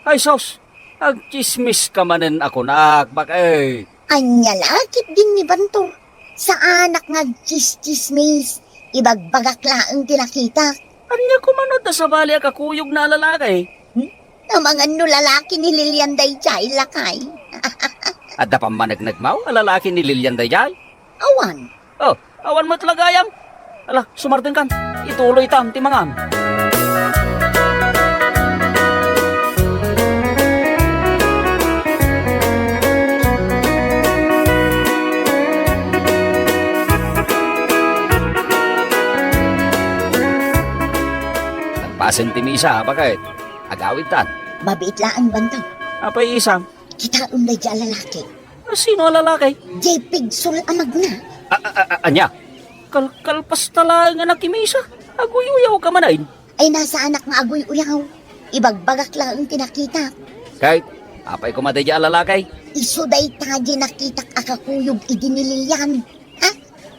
Ay sus, agtsismis ka manen a kunak, baket. Ania la ketdin ni Bantor? Saanak nga agtsistsismis. Ibagbagak laeng ti nakitak. Ania koma no adda sabali a kakuyogna a lalaki? Hmm? Amangan no lalaki ni Lilian daydiay, lakay. Adda pammaneknekmaw a lalaki ni Lilian daydiay? Awan. Oh, awan met la gayam. Ala, sumardengkan. Ituloytam ti mangan. Nagpasen ti misa, baket. Agawidtan. Mabiit laeng, Bantor. Apay isang? Kitaem daydiay a lalaki. A, sino a lalaki? Diay pigsol a magna. A, a, a, a, ania? Kalkalpasta laeng a nakimisa. Aguy-uyaw ka manen. Ay, nasaanak nga aguy-uyaw. Ibagbagak laeng ti nakitak. Kay, apay koma daydiay a lalaki? Isu dayta diay nakitak a kakuyog idi ni Lilian. Ha?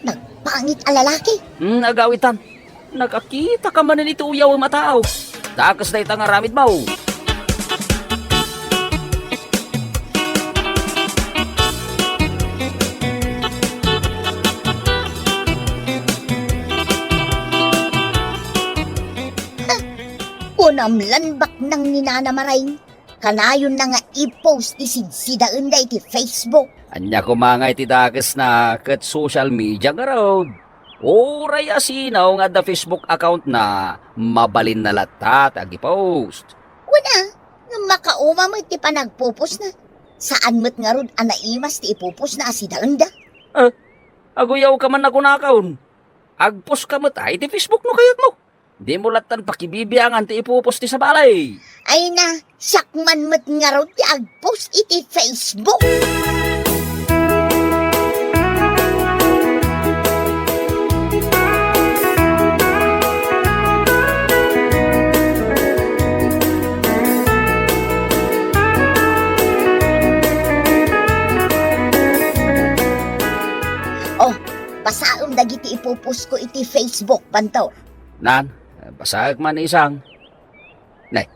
Nagpangit a lalaki. Hmm, agawitan. Nakakitaka manen iti uyawem a tao. Dakes dayta nga aramidmo. Kunam lan baknang ni Nana Maring, kanayonna nga i-post ti sidsidaenda iti Facebook. Ania koma ngay ti dakesna ket social media ngarud? Uray asino nga adda Facebook accountna, mabalinna latta ti agi-post. Wen a, ngem makauma met ti panagpo-postna. Saan met ngarud a naimas ti ipo-postna a sidaenda. Eh, aguyawka man a kunakon. Ag-post ka met ay iti Facebook no kayatmo. Dimo lattan pakibibiangan ti ipo-post ti sabali. Ay na, siak man met ngarud ti ag-post iti Facebook. Oh, basaem dagiti ipo-post ko iti Facebook, Bantor. Nan, basaek man, Isang. Nay,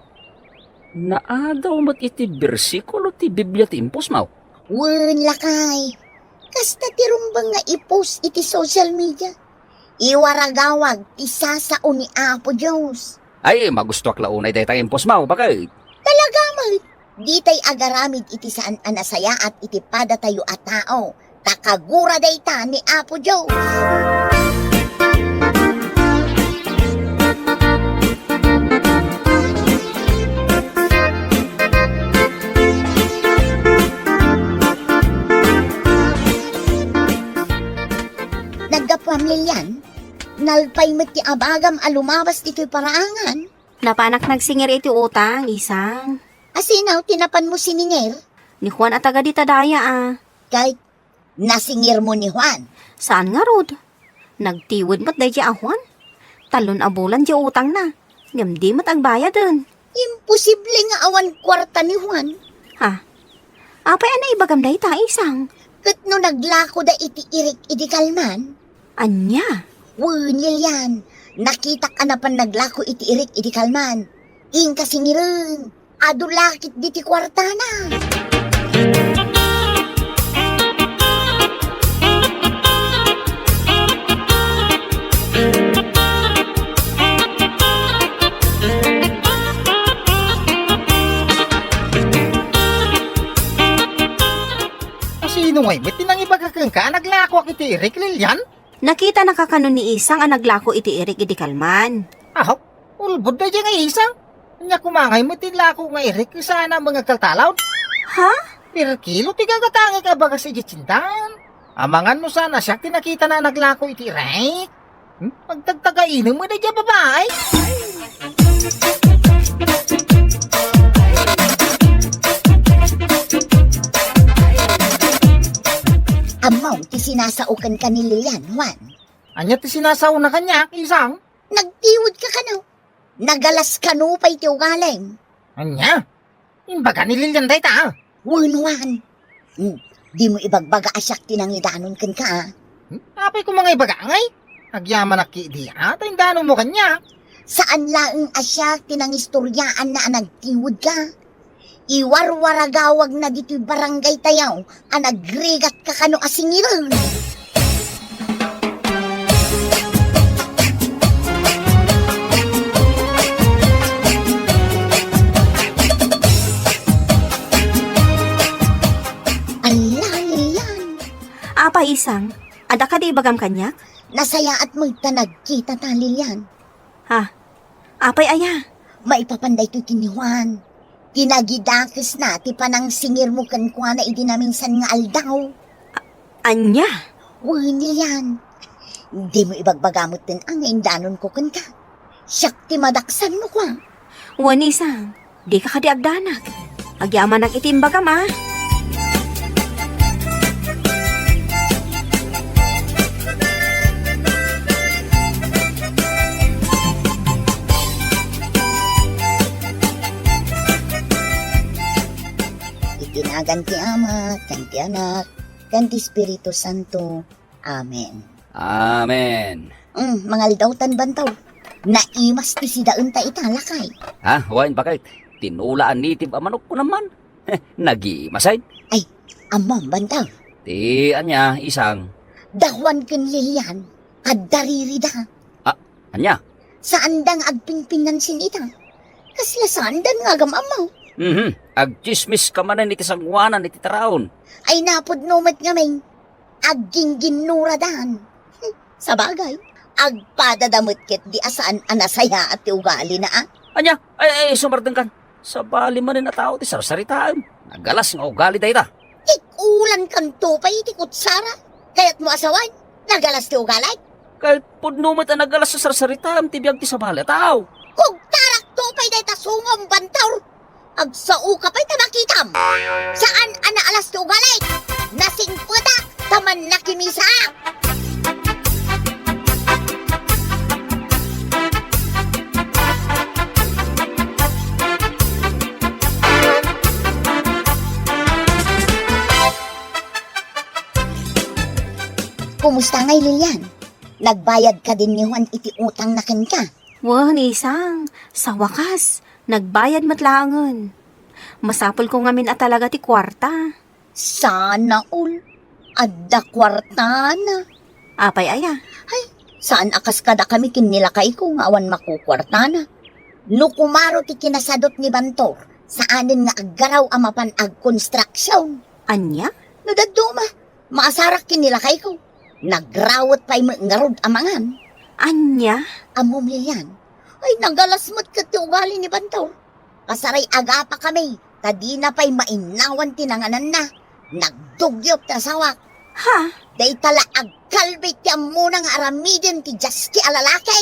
naadaw met iti bersikulo ti Biblia ti impostmo? Wen, lakay. Kasta ti rumbeng nga i-post iti social media. Iwaragawag ti sasao ni Apo Dios. Ay, magustoak la unay dayta nga impostmo, baket? Talaga met. Ditay agaramid iti saan a nasayaat iti padatayo a tao, ta kagura dayta ni Apo Dios. Naggapuam, Lilian, nalpay met ti abagam a lumabas ditoy paraangan. Napanak nagsingir iti utang, Isang. Asino ti napanmo siningir? Ni Juan a taga dita daya a. Ket nasingirmo ni Juan? Saan ngarud. Nagtiwed met daydiay a Juan. Tallon a bulan diay utangna, ngem di met agbayaden. Imposible nga awan kuarta ni Juan. Ha? Apay a naibagam dayta, Isang? Ket no naglakoda iti irik idi kalman? Ania? Wen, Lilian, nakitak a napan naglako iti irik idi kalman. Inka singiren, adu la ketdi ti kuartana. Asino ngay met ti nangibaga kenka a naglakoak iti irik, Lilian? Nakitanaka kano ni Isang a naglako iti irik idi kalman? Aho, ulbod daydiay nga Isang. Ania koma ngay met ti lako nga irik, saan a mangagkaltalon? Ha? Pirkilo ti gagatangek a bagas idiay tiendahan. Amangan no saan a siak ti nakitana a naglako iti irik. Hmm? Agtagtagainem met daydiay a babai. Ammom ti sinasao kenka ni Lilian, Juan. Ania ti sinasaona kaniak, Isang? Nagtiwedka kano? Nagalas kano pay ti ugalim? Ania? Imbaga ni Lilian dayta? Wen, Juan. Hmm, dimo ibagbaga a siak ti nangidanon kenka, a? Hmm? Apay koma nga ibaga ngay? Agyamanak ketdi, a, ta indanonmo kaniak. Saan laeng a siak ti nangistoriaanna a nagtiwedka. Iwarwaragawagna ditoy barangaytayo a nagrigatka kano a singiren. Ala, Lilian. Apay, Isang, adda kadi ibagam kaniak? Nasayaat met ta nagkitata, Lilian. Ha? Apay aya? Maipapan daytoy ken ni Juan. Ti nagidakesna ti panangsingirmo kenkuana idi naminsan nga aldaw. A-, ania? Wen, Lilian. Dimo ibagbaga metten a nga indanonko kenka. Siak ti madaksanmo kua. Wen, Isang. Dika kadi agdanak. Agyamanak iti imbagam, a. Nagan ti Ama, ken ti Anak, ken ti Espiritu Santo. Amen. Amen. Mm, mangaldaw tan bantaw. Naimas ti sidaenta ita, lakay. Ha, wen, baket. Tinulaan ni itib a manok ko naman. Nagimasen. Ay, ammom, bantaw. Ti ania, isang? Dakuan ken Lilian, adda ririda. Ah, ania? Saanda nga agpingpingnansin ita. Kasla saanda nga agam-ammo. Mhm. Agtsismis ka manen iti sanguanan iti taraon. Ay, napudno met ngamin. Aggingginnuradan. Hmm, sabagay, agpadada met ketdi a saan a nasayaat ti ugalina, a? Ania? Ay, ay, sumardengkan. Sabali manen a tao ti sarsaritaem. Nagalas nga ugali dayta. Tikulankanto pay iti kutsara. Kayatmo a sawen, nagalas ti ugalim. Ket pudno met a nagalas a sarsaritaem ti biag ti sabali a tao. Kugtarakto pay dayta sungom, bantaw. Agsao ka pay ta makitam. Saan a naalas ti ugalim. Nasingpetak ta mannakimisaak. Kumusta ngay, Lilian? Nagbayad kadin ni Juan iti utangna kenka? Wen, isang, sa wakas, nagbayad met laengen. Masapulko ngamin a talaga ti kuarta. Sana all. Adda kuartana. Apay aya? Ay, saan a kas kadakami ken ni lakayko nga awan makukuartana. No kumaro ti kinasadot ni Bantor, saanen nga aggaraw a mapan agkonstruksion. Ania? No dadduma, maasarak ken ni lakayko. Nagrawet pay met ngarud a mangan. Ania? Ammom, Lilian. Ay, nagalas met ket ti ugali ni Bantor. Kasarag-agapakami, ta dina pay mainnawan ti nangananna. Nagdugyot ti asawak. Ha? Dayta la agkalbit ti ammona nga aramiden ti diaski a lalaki.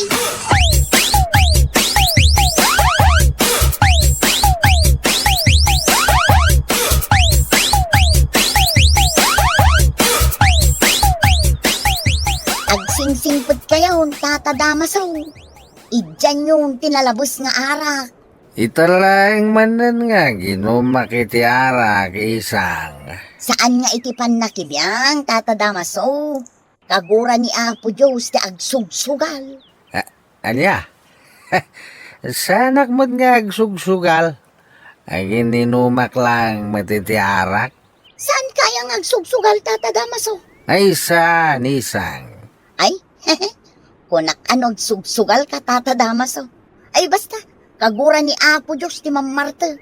Agsingsingpetkayon, Tata Damaso. Idianyon ti nalabes nga arak. Ita laeng manen nga aginumak iti arak, isang. Saan nga iti pannakibiang, Tata Damaso. Kagura ni Apo Dios ti agsugsugal. A-, ania? Saanak met nga agsugsugal? Agininumak laeng met iti arak. Saan kaya nga agsugsugal, Tata Damaso? Ay, saan, isang. Ay, kunak a no agsugsugal ka, Tata Damaso. Ay, basta, kagura ni Apo Dios ti mammartek.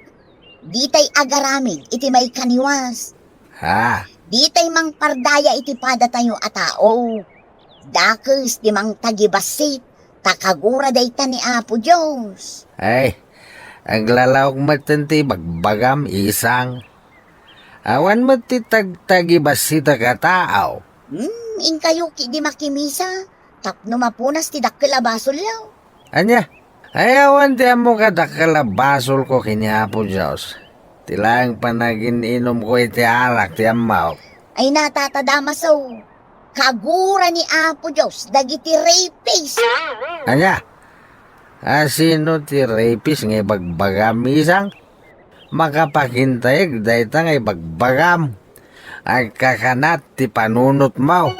Ditay agaramid iti maikaniwas. Ha? Ditay mangpardaya iti padatayo a tao. Dakes ti mangtagibassit, ta kagura dayta ni Apo Dios. Ay, aglalaok metten ti ibagbagam, isang. Awan met ti tagtagibassitak a tao. Hmm, inkayo ketdi makimisa, tapno mapunas ti dakkel a basolyo. Ania? Ay, awan ti ammok a dakkel a basolko ken ni Apo Dios. Ti laeng panagin-inumko iti arak ti ammok. Ay, Tata Damaso, kagura ni Apo Dios dagiti rapist. Ania? A sino ti rapist nga ibagbagam, isang? Makapakintayek dayta nga ibagbagam. Agkakanat ti panunotmo.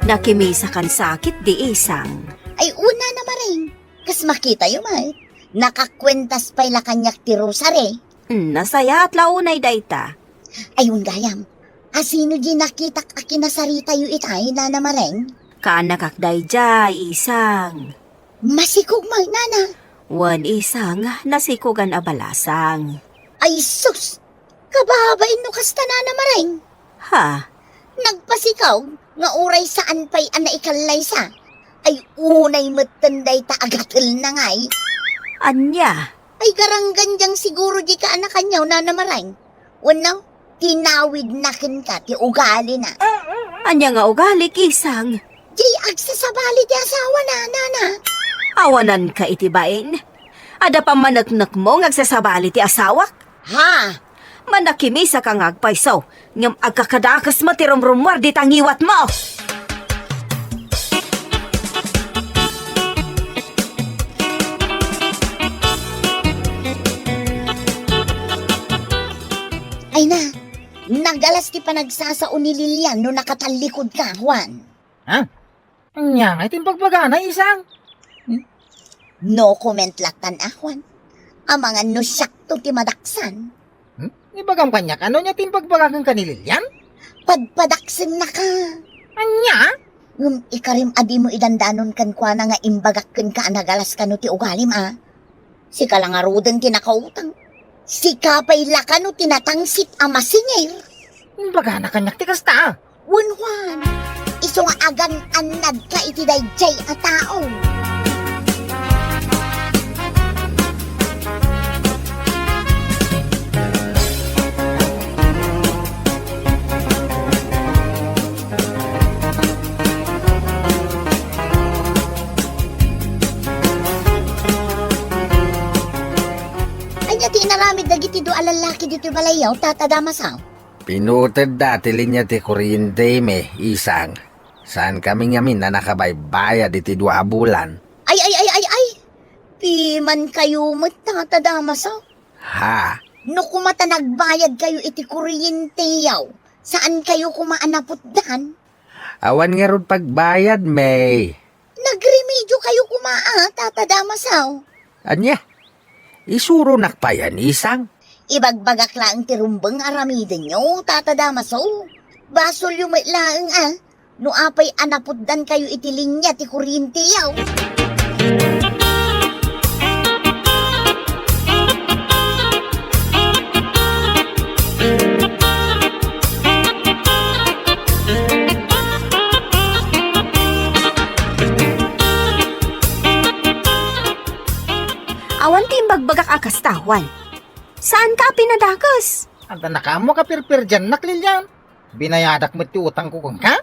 Nakimisakan sa ketdi, isang. Ay, una na, Maring. Kas makitayo met, nakakuentas pay la kaniak ti rosary. Hmm, nasayaat la unay dayta. Ay, wen gayam, a sino di nakitak a kinasaritayo itay, Nana Maring? Kaannakak daydiay, isang. Masikog met, Nana. Wen, isang, nasikogan a balasang. Ay, sus! Kababain no kasta, Nana Maring. Ha? Nagpasikog nga uray saan pay a naikallaysa. Ay, unay metten dayta a gatelna ngay. Ania? Ay, garanggandiang siguro di ka a nakanyaw, Nana Maring. Wenno, tinawidna kenka ti ugalina. Ania nga ugali, isang? Di agsasabali ti asawana, Nana. Awananka iti bain? Adda pammaneknekmo nga agsasabali ti asawak? Ha? Manakimisaka nga agpayso, ngem agkakadakes met ti rumrummuar dita ngiwatmo! Ay na, nagalas ti panagsasao ni Lilian no nakatallikod ka, Juan. Ha? Ania ngay ti imbagbagana, Isang? Hmm? No comment latta, Juan. Amangan no siakto ti madaksan. Hmm? Ibagam kaniak, ania ti imbagbaga kenka ni Lilian? Padpadaksennaka. Ania? Ngem ikarim a dimo idandanon kenkuana nga imbagak kenka a nagalas kano ti ugalim, a? Sika la ngaruden ti nakautang. Sika pay la kano ti natangsit a masingir. Imbagana kaniak ti kasta. Wen, Juan, isu nga agan-annadka iti daydiay a tao. Ania ti inaramid dagiti dua a lallaki ditoy balayyo, Tata Damaso? Pinutedda ti linia ti kuryentemi, Isang. Saankami ngamin a nakabaybayad iti dua a bulan. Ay, ay, ay, ay, ay! Pimankayo met, Tata Damaso. Ha? No koma ta nagbayadkayo iti kuryenteyo, saankayo koma a naputdan? Awan ngarud pagbayadmi. Nagremediokayo koma a, Tata Damaso. Ania? Isuronak pay, Isang? Ibagbagak laeng ti rumbeng a aramidenyo, Tata Damaso. Basolyo met laeng a, no apay a naputdankayo iti linia ti kuryenteyo. Awan ti imbagbagak a kasta, Juan. Saanka a pinadakes? Adda nakaammo a pirpirdiannak, Lilian. Binayadak met ti utangko kenka.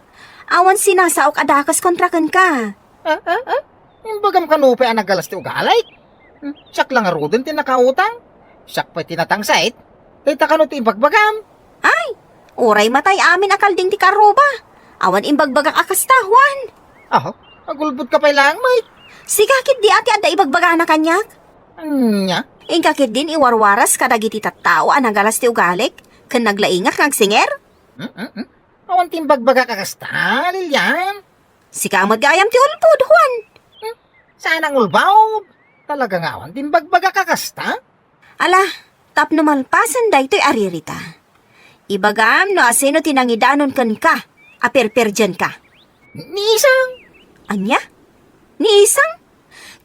Awan sinasaok a dakes kontra kenka. Ah, ah, ah. Imbagam kano pay a nagalas ti ugalik? Hmm, siak la ngaruden ti nakautang. Siak pay ti natangsit. Dayta kano ti imbagbagam? Ay, uray matay amin a kalding ti karruba. Awan imbagbagak a kasta, Juan. Aho, agulbodka pay laeng met. Sika ketdi a ti adda ibagbagana kaniak. Ania? Inka ketdin iwarwaras kadagiti tattao a nagalas ti ugalik, ken naglaingak nga agsingir? Hmm, hmm, hmm. Awan ti imbagbagak a kasta, Lilian. Sika met gayam ti ulbod, Juan. Hmm? Saan ang ulbod? Talaga nga awan ti imbagbagak a kasta? Ala, tapno malpasen daytoy a ririta, ibagam no asino ti nangidanon kenka a pirpirdianka. Ni Isang. Ania? Ni Isang?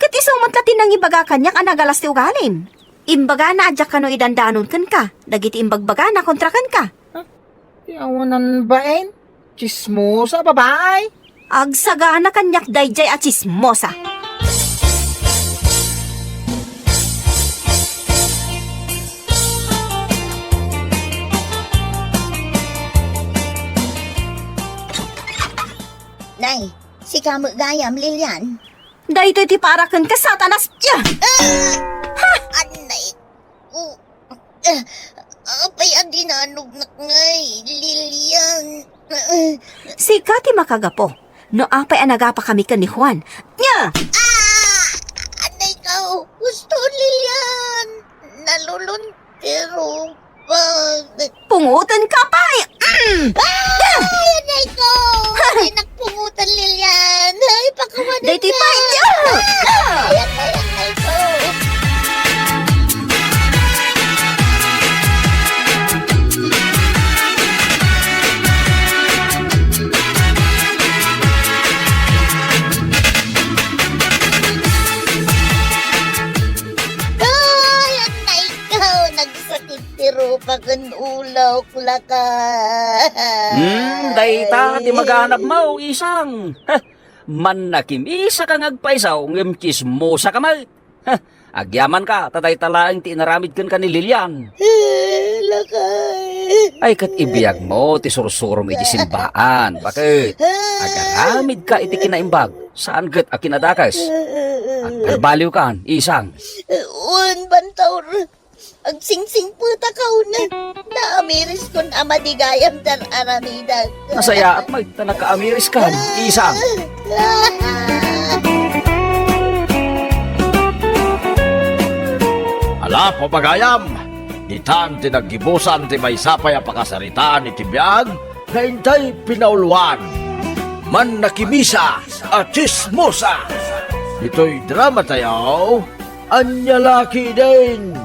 Ket isu met la ti nangibaga kaniak a nagalas ti ugalim. Imbagana a diak kano idandanon kenka dagiti imbagbagana kontra kenka. Huh? Ti awanan bain? Tsismosa a babai! Agsagana kaniak daydiay a tsismosa. Nay, sika met gayam, Lilian. Daytoy ti para kenka, Satanas! Ah! Ha! Anay ko. Ah, apay a dinanognak ngay, Lilian? Ah. Sika ti makagapu no apay a nagapakami ken ni Juan. Nya! Ah! Anay ko. Gusto, Lilian. Nalulun Pero, bakit? Pungotenka pay! Mm! Ay, anay ko! Ay, nagpungotan, Lilian! Ay, pakawanan Daytoy ka! Pay! Ay, anay, anay ko! Ay, anay ko! Nagsakit ti rupa ken ulawko, lakay. Hmm, dayta ti maganabmo, Isang. Heh, mannakimisaka nga agpayso ngem tsismosaka met. Heh, agyamanka ta dayta laeng ti inaramid kenka ni Lilian. Eh, lakay. Ay, ket ibiagmo ti sursurom iti simbaan. Bakit? Agaramidka iti kinaimbag, saan ket a kinadakes. Agbalbaliwkan, Isang. Wen, Bantaur. Agsingsingpetaka una. Naamiriskon a madi gayam ti ar-aramidak. Nasayaat met ta nakaamiriskan, isang. Ala, papagayam, ditan ti naggibusan ti maysa pay a pakasaritaan iti biag nga intay pinauloan. Mannakimisa a Tsismosa. Ditoy dramatayo, Ania La Ketdin.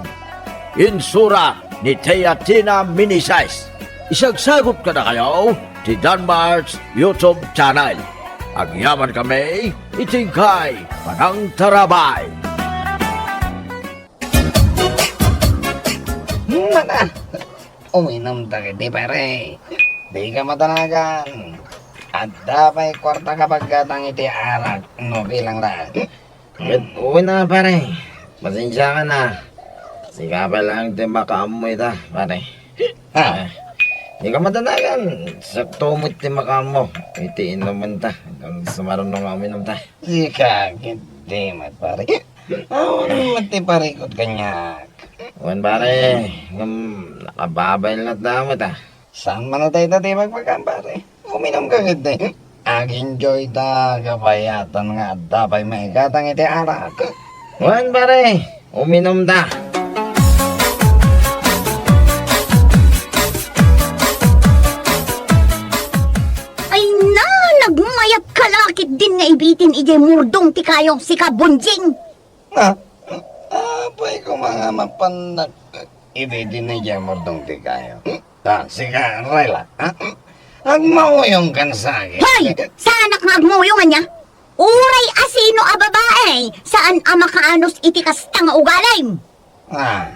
Insurat ni Tia Tina Meneses. Isagsagut kadakayo ti Danmart's YouTube channel. Agyamankami iti inkay panangtarabay. Mana, uminum ta kadi, pare. Dika madanagan. Adda pay kuarta ka paggatang iti arak no bilang la. Ket wen a, pare. Pasensiakan a. Sika pay laeng ti makaammo ita, pare. Ha? Eh, dika madanagan. Sakto met ti makaammo iti inumenta. Ngem sumaruno nga uminum ta. Sika, ket di met, pare. Awan met ti parikut kaniak. Wen, pare, ngem nakababain latta met a. Saan man a dayta ti ibagbaga, pare? Uminum ka ketdi. Ag-enjoy ta, kabayatan nga adda pay maigatang iti arak. Wen, pare, uminum ta. Ay na, nagmayat ka la ketdin nga ibitin idiay murdong ti kayo, sika Bonjing. Ah, apay koma nga mapannak ibitin idiay murdong ti kayo. Ah, sika, Rayla, ha? Agmauyong kan sa akin. Hoy! Saanak nga agmuyong ania? Uray asino a babae, saan a makaanus iti kasta nga ugalim. Ah.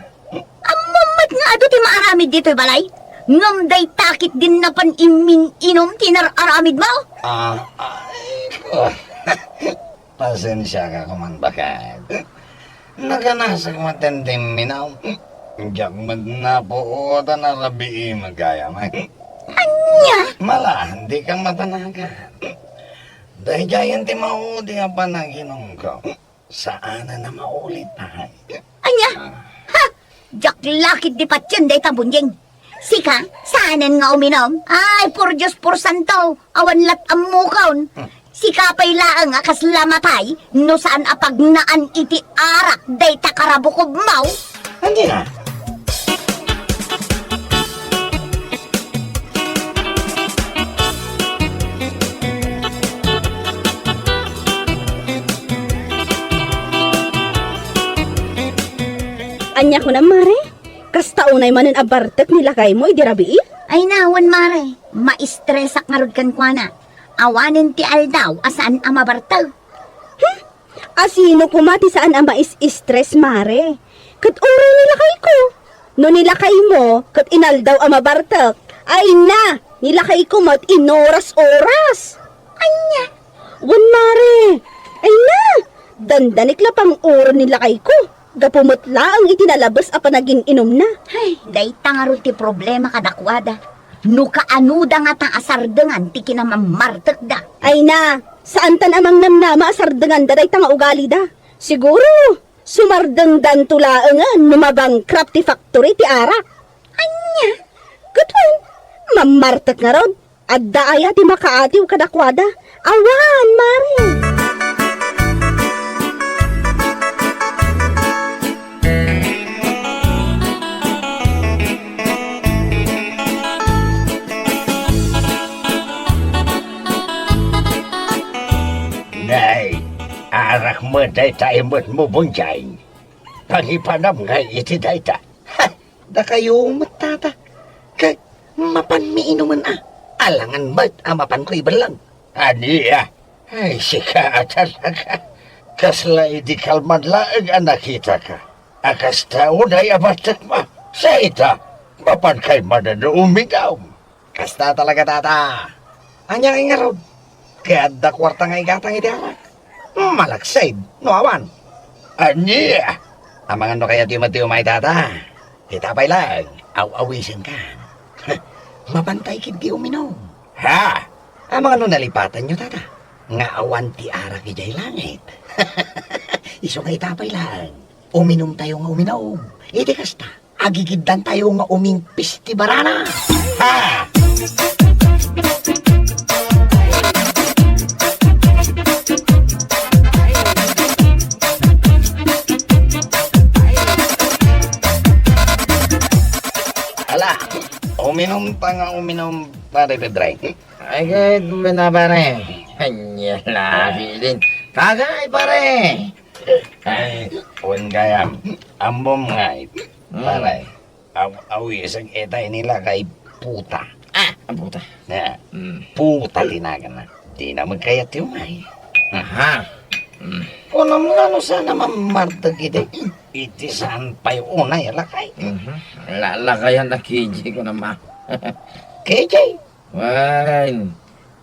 Ammom met nga adu ti maaramid ditoy balay? Ngem dayta ketdin napan immin-inum ti nar-aramidmo? Ah, ay, ko. Pasensiaka koman, baket. Nakanasek met ti imminum. Diak met napuotan a rabii met gayam. Ania? Mala, dika madanagan. Daydiayen ti maudi a panaginumko. Saanen a maulit pay. Ania? Ah. Ha! Diak la ketdi patien dayta, Bonjing. Sika, saanen nga uminum? Ay, por Dios, por santo, awan lat ammokon. Hmm. Sika pay laeng a kasla matay no saan a pagnaan iti arak dayta karabukobmo. Ania? Ania kunam, Mare? Kasta unay manen a bartek ni lakaymo idi rabii? Ay na, wen, Mare. Maistresak ngarud kenkuana. Awanen ti aldaw a saan a mabartek. Hmm? Asino koma ti saan a mais-istres, Mare? Ket uray ni lakayko. No ni lakaymo ket inaldaw a mabartek, ay na, ni lakayko met inoras-oras. Ania? Wen, Mare. Ay na, dandanik la pang-uray ni lakayko. Gapu met laeng iti nalabes a panagin-inumna. Ay, dayta ngarud ti problema kadakuada. No kaanoda ngata a sardengan ti kinamammartekda. Ay na, saantan a mangnamnama a sardenganda dayta nga ugalida. Siguro, sumardengdanto laengen no mabankrupt ti factory ti arak. Ania? Ket wen, mammartek ngarud. Adda aya ti makaatiw kadakuada? Awan, Mare! Nay, arak met dayta imutmo, Bonjay. Pangipanam ngay iti dayta. Ha! Dakayo met, tata. Ket mapanmi inumen a, alangan met a mapanko ibellang. Ania? Ay, sika a talaga. Kasla idi kalman laeng a nakitaka a kasta unay a bartekmo. Sa ita, mapankay manen uminum. Kasta talaga, tata. Ania ngay ngarud? Ket adda kuarta nga igatang iti arak. Malaksid no awan. Ania? Amangan no kayatyo met ti umay, tata. Ita pay laeng, aw-awisenkan. Mapantay ketdi uminum. Ha? Amangan no nalipatanyo, tata, nga awan ti arak idiay langit. Isu nga ita pay laeng. Uminumtayo nga uminum. Iti kasta, agigiddantayo nga umingpis ti barana. Ha! Ala, uminumta nga uminum, Pare Pedreng. Ay, kahit mo na, pare. Anya lagi din. Kagay, pare. Ay, wen gayam. Ammom ngay, Hmm. pare. Aw-, awisag ita ini lakay puta. Ah, ang puta. Na, Hmm. puta ti naganna. Di na magkayat ti umay. Aha. Hmm. Kunam nga no sana mammartag iti, iti saan pay unay a lakay. Mhm. La-, lakayan na K J ko naman. K J? Wen,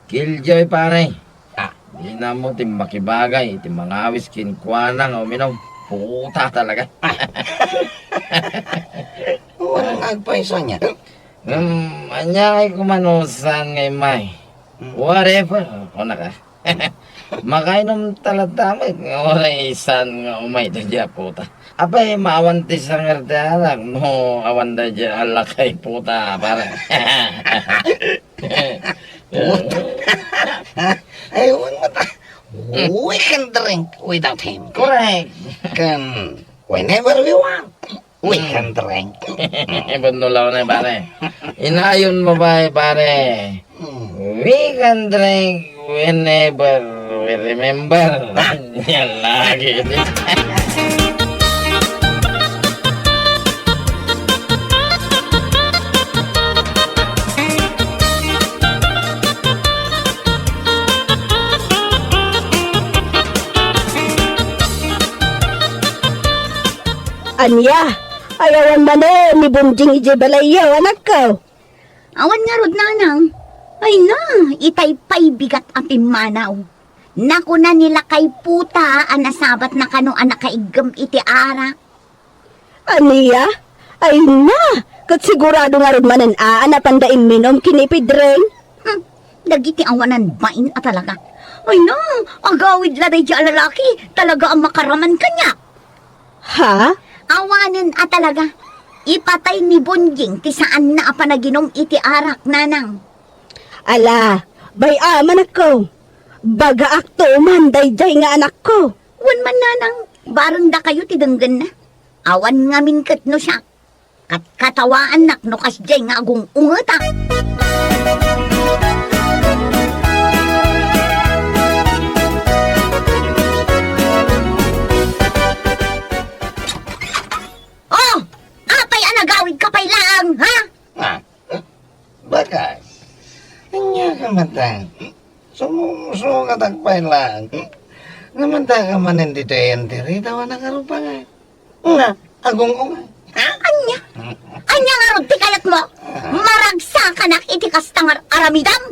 killjoy, pare. Ah. Di na mo ti makibagay iti mangawis kenkuana nga uminum. Puta talaga. Walang agpayso niya. Hmm, anya ay kumanusan nga imay. Hmm. Whatever, kuna ka. Makainum talaga met nga uray isan nga umay ta dia puta. Apay, maawan ti sanger ti arak no awan da dia lakay puta, pare. Puta. Ay, wen met. We can drink without him. Correct. Ken, whenever we want, we Hmm. can drink. Ibon no law na, pare. Inayon mo ba, pare? Hmm. We can drink whenever we remember. Yan lagi. Ania, ay awan manen ni Bonjing idiay balayyo, anakko? Awan ngarud, nanang. Ay na, itay pay bigat a pimmanaw. Nakuna ni lakay puta a nasabatna kano a nakaiggem iti arak. Ania? Ay na, ket sigurado ngarud manen a, a napanda imminum ken ni Pedreng? Hmm, dagiti awanan bain a talaga. Ay na, agawid la daydiay a lalaki, talaga a makaraman kaniak. Ha? Awanen a talaga. Ipatay ni Bonjing ti saanna a panaginum iti arak, nanang. Ala, bay-am, anakko. Bagaak to man daydiay nga anakko. Wen man, nanang, bareng dakayo ti denggenna. Awan ngamin ket no siak. Katkatawaannak no kasdiay nga agung-ungetak. Oh! Apay a nagawidka pay laeng, ha? Ah, bakit? Ania ka mata? Sumusukatak pay laeng. Namanta ka manen ditoy entero, ita a nakarupangan. Nga, agung-ungan. Ha? Ania? Ania ngarud ti kayatmo? Maragsakanak iti kasta nga ar-aramidam?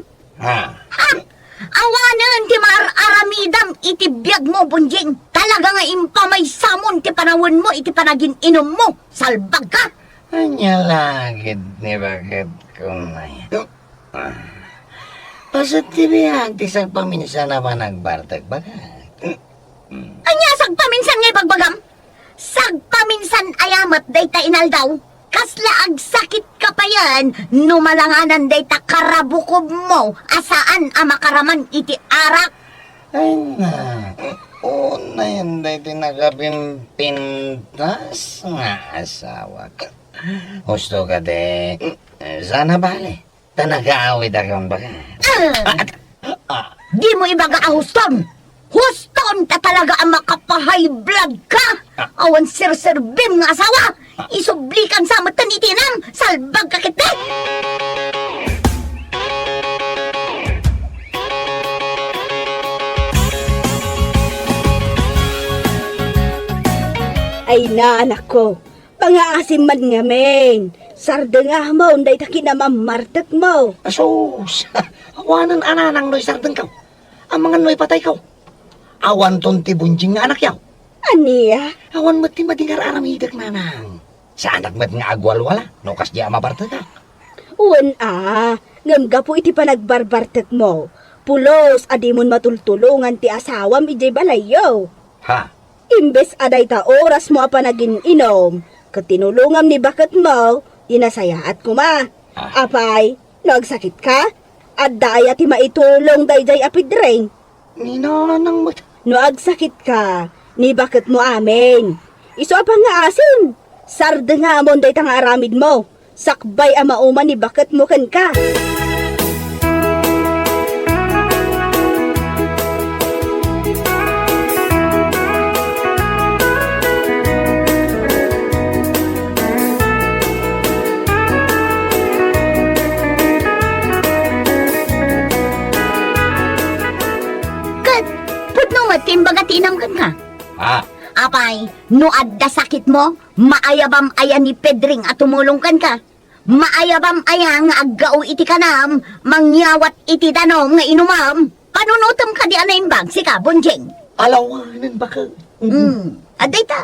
Ha? Ha? Awanen ti maar-aramidam iti biagmo, Bonjing. Talaga nga impamaysamon ti panawenmo iti panagin-inummo. Salbagka! Ania la ketdi, baket kunay? Ah. Paset ti biag ti sagpaminsan a panagbartek, baket. Ania sagpaminsan nga ibagbagam? Sagpaminsan aya met dayta inaldaw? Kasla agsakitka payen no malanganan dayta karabukobmo a saan a makaraman iti arak? Ay na, unayen daytoy nakapimpintas nga asawak. Husto kadi, eh, sana bale. Ta nagaawidak, kumbaga. Ah! Dimo ibaga a huston! Huston ta talaga a makapahay blood ka! Awan serserbim nga asawa! Isublikan sa metten iti inam! Salbag ka ketdi! Ay na, anakko. Pangaasim man ngamin. Sardengam dayta kinamammartekmo. Asus! Awanen a nanang no isardengko. Amangan no ipatayko. Awanton ti bunjing nga anakyo. Ania? Awan met ti madi nga ar-aramidek, nanang. Saanak met nga agwalwala no kasdiay a mabartekak. Wen a, ngem gapu iti panagbarbartekmo, pulos a dimon matultulongan ti asawam idiay balayyo. Ha? Imbes a dayta orasmo a panagin-inom, ket tinulongam ni baketmo, ti nasayaat koma. Ah. Apay, no agsakitka, adda aya ti maitulong daydiay a Pedring? Ninanang met. No agsakitka, ni baketmo amin. Isu a pangngaasim, sardengam dayta nga aramidmo. Sakbay a mauman ni baketmo kenka. Ket, pudno met ti imbaga ti inam kenka? Ah. Apay, no adda sakitmo, maayabam aya ni Pedring a tumulong kenka? Maayabam aya nga aggao iti kanam, mangyawat iti danum nga inumam? Panunotem kadi a naimbag, sika, Bonjing? Alawanen, baka. Hmm, adda ita,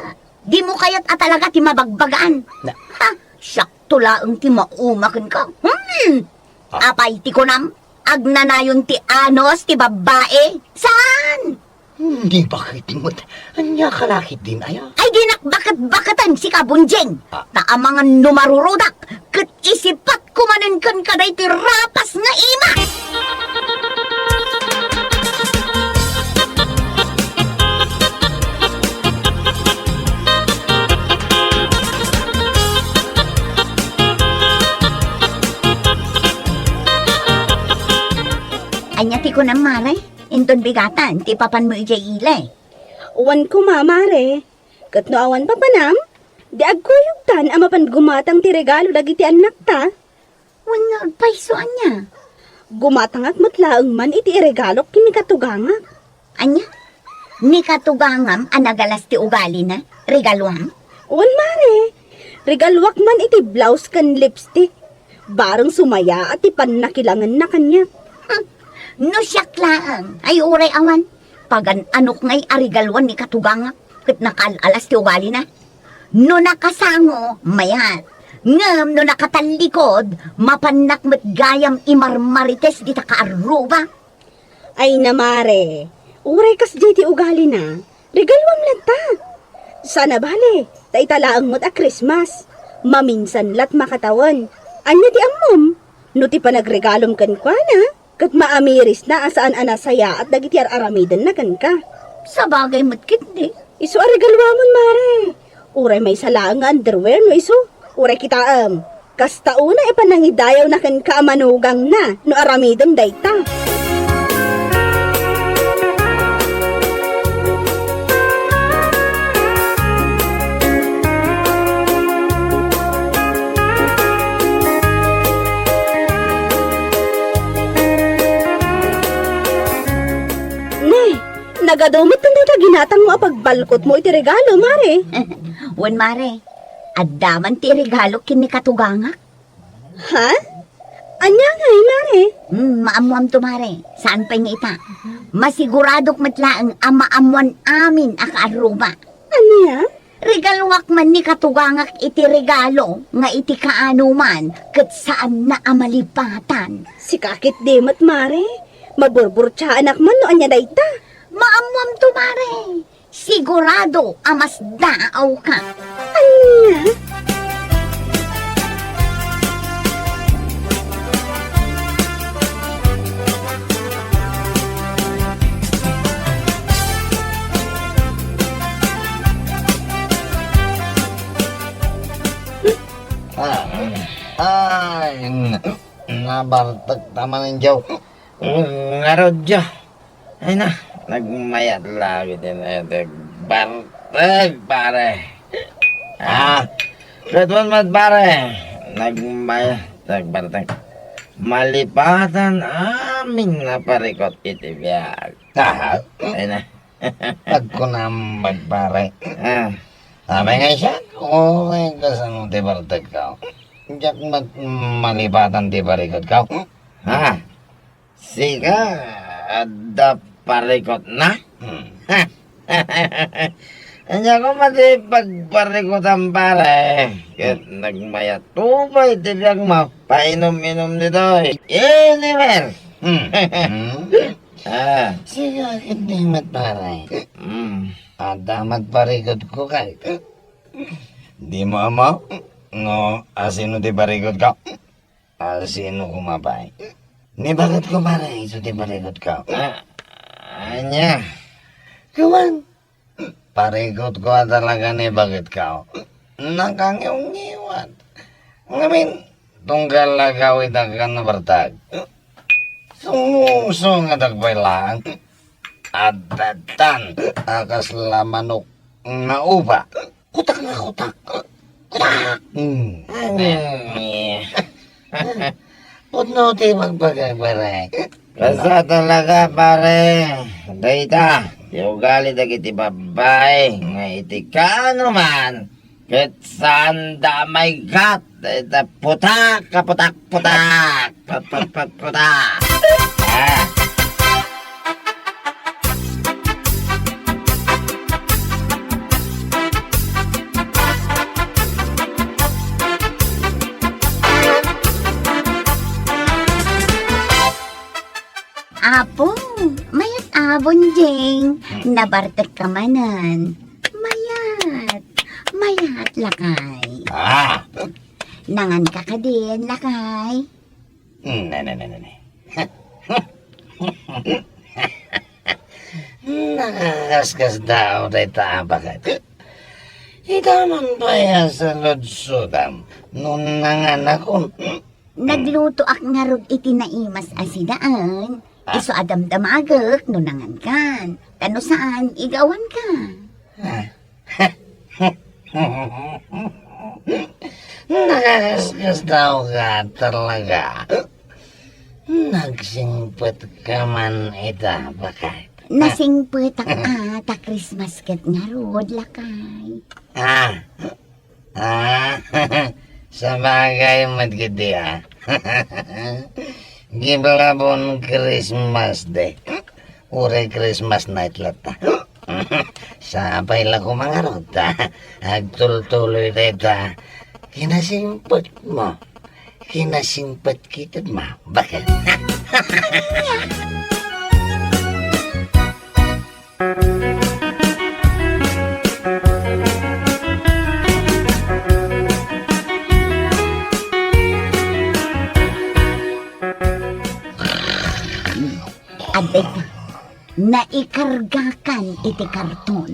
dimo kayat a talaga ti mabagbagaan. Na- Ha? Siakto laeng ti mauma kenka. Hmm! Ah. Apay ti kunam, agnanayon ti anus ti babbai? Saan? Hmm, ni baketmo met. Ania ka lakit din, aya? Ay, dinak baket-baketen, sika, Bonjing. Ah. Ta amangan no marurudak, ket isipatko manen kenka daytoy rapas nga imas. Ania ti kunam, mare? Inton bigatan ti papanmo idiay ili. Wen koma, mare. Ket no awan papanam, di agkuyogtan a mapan gumatang ti regalo dagiti annakta. Wen nga agpayso, ania? Gumatangak met laeng man iti iregalok ken ni katugangak. Ania? Ni katugangam a nagalas ti ugalina, regaluam? Wen, mare. Regaluak man iti blouse ken lipstick. Bareng sumayaat ti pannakilangenna kaniak. Hmm. No siak laeng, ay uray awan. Pagan-anok ngay a regaluan ni katugangak ket nakaal-alas ti ugalina. No nakasango, mayat. Ngem no nakatallikod, mapannak met gayam imarmarites dita kaarruba. Ay na, mare, uray kasdiay ti ugalina, regaluam latta. Saan a bale, ta ita laeng met a Christmas. Maminsan lat makatawen. Ania ti ammom? No ti panagregalom kenkuana, ket maamirisna a saan a nasayaat dagiti ar-aramidenna kenka. Sabagay met ketdi. Isu a regaluamon, mare. Uray maysa laeng nga underwear no isu. Uray kitaem. Kasta unay a panangidayawna kenka a manugangna no aramidem dayta. Ne, nagadu met dayta ginatangmo a pagbalkotmo iti regalo, mare. Wen, mare. Adda man ti regalo ken ni katugangak. Ha? Ania ngay, mare? Hmm, maammoamto, mare. Saan pay nga ita. Masiguradok met laeng a maammoan amin a kaarruba. Ania? Regaluak man ni katugangak iti regalo nga iti kaanoman ket saanna a malipatan. Sika ketdi met, mare. Maburburtiaanak man no ania dayta. Maammoamto, mare. Sigurado a masdaawka. Ania? Ah, ay, nabartek ta manen diay. Ngarud, Diyo. Ay na, nagmayat laeng iti naitag bartek, pare. Ah, ket wen met, pare. Nagmayat, nagbartek. Malipatan amin a parikut iti biag. Aha. Ay na. Agkunam, pare. Ah. Apay nga siak, uray kasano ti bartekko? Diak met malipatan ti parikutko. Ah. Sika, adda parikutna? Hmm. Ania koma ti pagparikutam, pare? Ket nagmayat pay ti biagmo. Painum-inum ditoy. Inimer! Hmm. Hmm. Ah. Sika, ket di met, pare. Hmm. Adda met parikutko kay. Dimo ammo no asino ti parikutko? Asino koma pay? Ni baketko pare, isu ti parikutko. Ah, ania? Kuan. Parikutko a talaga ni baketko. Nakangiwngiwat. Ngamin, tunggal agawidak ken nabartak. Sumusungadak pay laeng. Adda tan a kasla manok nga upa. Kutak nga kutak. Kutak! Hmm. Pudno ti pagpagpare. Kasta talaga, pare. Dayta, ti ugali dagiti babbai nga iti kaano man, ket saanda a maiggat. Dayta, putak, kaputak, putak. Put, put, put, putak. Ah. Apo, mayat a, Bonjing. Nabartek ka manen. Mayat. Mayat, lakay. Ah. Nangan ka kadin, lakay? Ne, ne, ne, ne, ne. Nakakaskas dayta a baket. Ita man pay a saludsodam no nanganakon. Naglutoak ngarud iti naimas a sinaen. Ah. Isu a damdamagek no nangankan. Ta no saan, igawanka. Ah. Nakakaskas daw ka talaga. Nagsingpet ka man ita, baket. Nasingpetak a, ta Christmas ket ngarud, lakay. Ah. Ah, sabagay met ketdi, ah. Giblabon Christmas Day. Uray Christmas night latta. Sapay la koma ngarud ta agtultuloy dayta kinasingpetmo. Kinasingpet kitadmo, baket. Adda ita, naikargakan iti karton.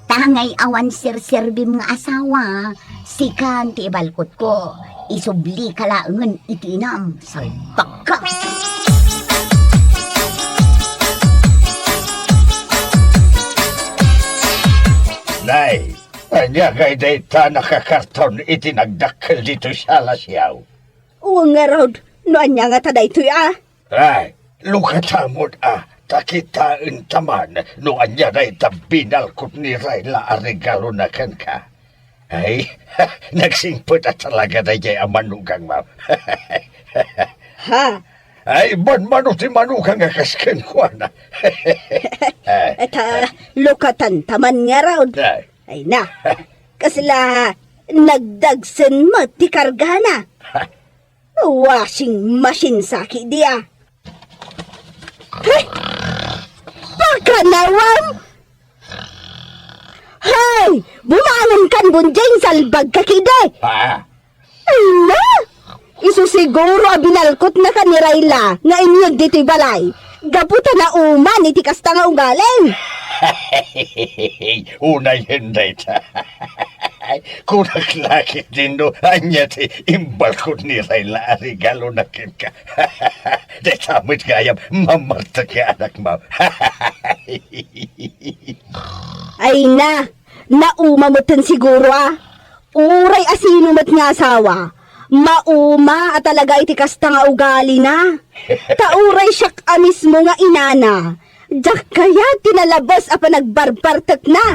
Tangay awan serserbim nga asawa, sikan ti ibalkotko. Isublika laengen iti inam, salbagka. Nay, ania ngay dayta nakakarton iti nagdakkel ditoy sala, siaw? Wen ngarud, no ania ngata daytoy a? Ay, lukatamon a, ta kitaenta man no ania dayta binalkot ni Rayla a regalona kenka. Ay, nagsingpet a talaga daydiay a manugangmo. Ha? Ay, manmano ti manugang a kas kenkuana. Ay. Eta, lukatanta man ngarud. Ay. Ay na, kasla nagdagsen met ti kargana. Washing machine sa ketdi a. Hey! Pakanawam! Hay! Bumangonkan, Bonjing, salbagka ketdi! Ah. Ay na! Isu siguro a binalkotnaka ni Rayla nga inyeg ditoy balay. Gapu ta nauman iti kasta nga ugalim. Unayen dayta. Kunak la ketdin no ania ti imbalkot ni Rayla a regalona kenka. Dayta met gayam, mamartek nga anakmo. Ay na, nauma metten siguro a. Uray asino met nga asawa, mauma a talaga iti kasta nga ugalina. Ta uray siak a mismo nga inana, diak kayat ti nalabes a panagbarbartekna.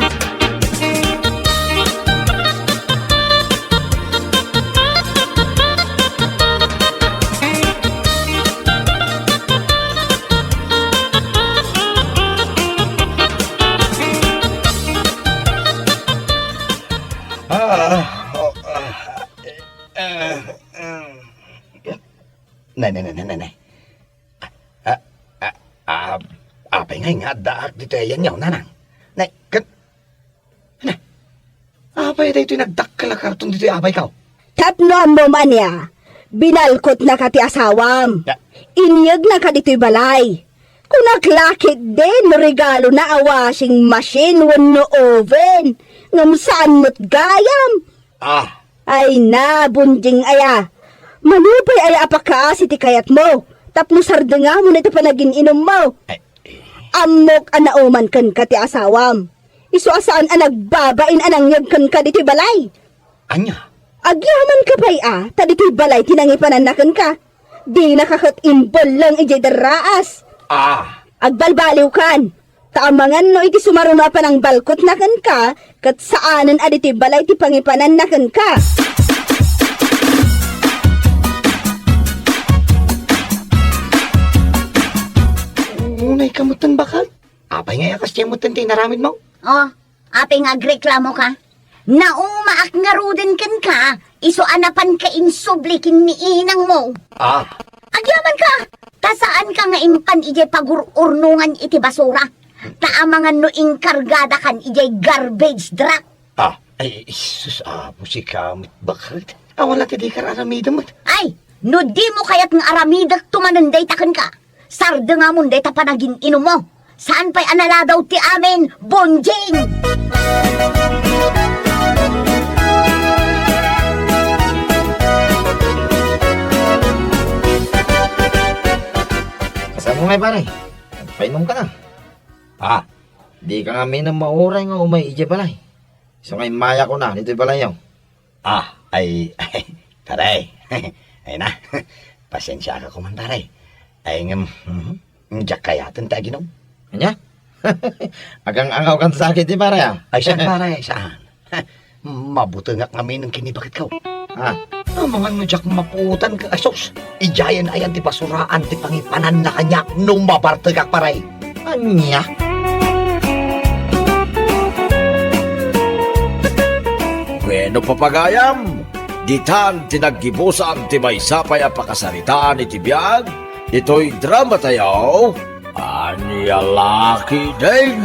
Ah, oh, ah, eh, eh. Nay, nay, nay, nay, nay, nay. Ah, ah, ah, apay ngay nga addaak ditoy a yaniaw, nanang? Nay, ken, Daytoy nagdakkel a karton ditoy abayko. Tapno ammom ania, binalkotnaka ti asawam. Ya. Inyegnaka ditoy balay. Kunak la ketdi no regalona a washing machine wenno oven, ngem saan met gayam. Ah. Ay na, Bonjing aya. Mano pay aya a pakaasi ti kayatmo, tapno sardengamon iti panagin-inummo. Ay. Ammok a nauman kenka ti asawam. Isu a saan a nagbabain a nangyeg kenka ditoy balay. Ania? Agyamanka pay a, ta ditoy balay ti nangipananna kenka. Dinaka ket imbelleng idiay darraas. Ah. Agbalbaliwkan. Ta amangan no iti sumaruno a panangbalkotna kenka, ket saanen a ditoy balay ti pangipananna kenka. Unay ka metten, bakal? Apay nga iyakas ti metten ti inaramidmo? Oh, apay nga agreklamoka? Naumaak ngaruden kenka, isu a napanka insubli ken ni inangmo. Ah. Agyamanka, ta saanka nga impan idiay pagur-urnongan iti basura. Ta amangan no inkargadakan idiay garbage truck. Ah, ay, sus, Apo, sika met, bakal. Awan la ti dika aramidem met. Ay, no dimo kayat nga aramidek to manen dayta kenka, sardengamon dayta panagin-inummo. Saan pay a naladaw ti amin, Bonjing! Kasano ngay, pare? Nagpainumka na. Ah, dika ngamin a mauray nga umay idiay balay. Isu nga immayakon ditoy balayyo. Ah, ay, pare. Ay na. Pasensiaka koman, pare. Ay, ngem, mhm, diak kayaten ti aginom. Ania? Agang-angawkan sakit ti pare, ah. Ay, saan, pare? Saan? Mabutengak ngamin ken ni baketko. Ah. Amangan no diak mapuotan ket, asus. Idiayen ayan ti basuraan ti pangipananna kaniak no mabartekak, pare. Ania? Bueno, papagayam, ditan ti naggibusan ti maysa pay a pakasaritaan iti biag, itoy drama tayo, Ania la ketdin?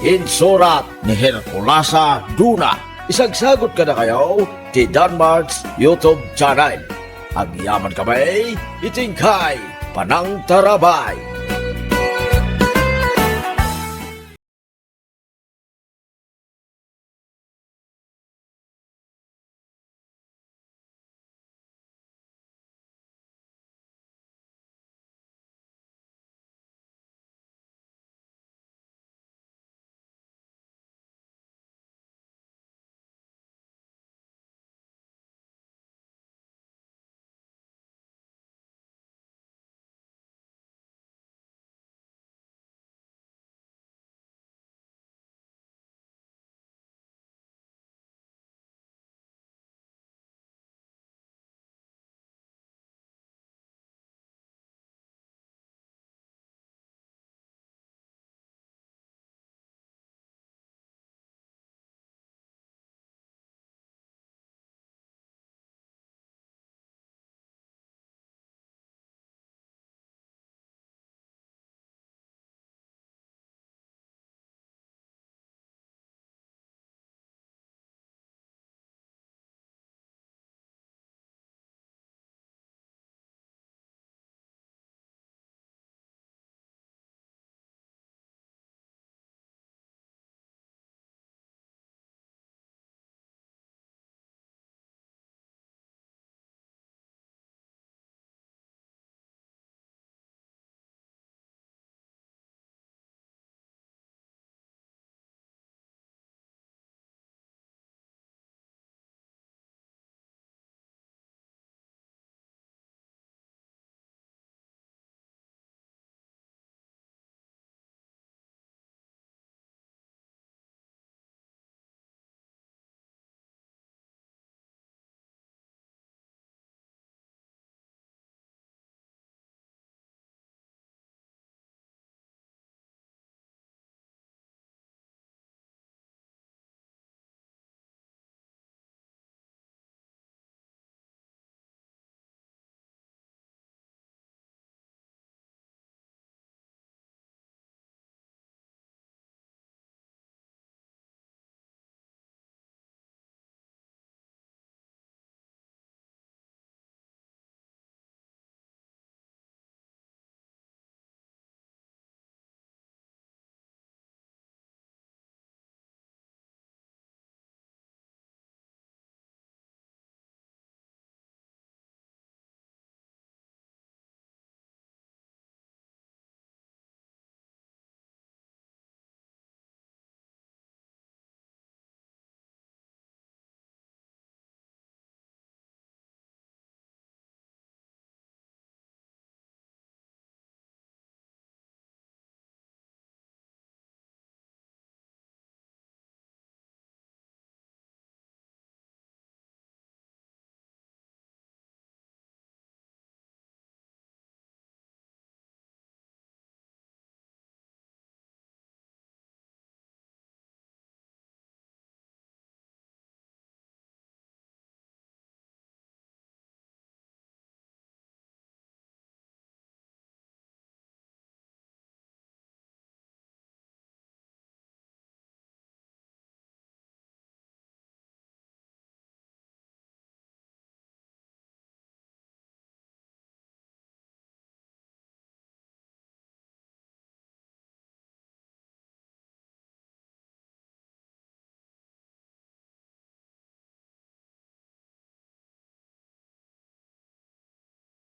Insurat ni Herculasa Duna. Isagsagut kadakayo ti Danmart's YouTube channel. Agyaman kami iti inkay panangtarabay.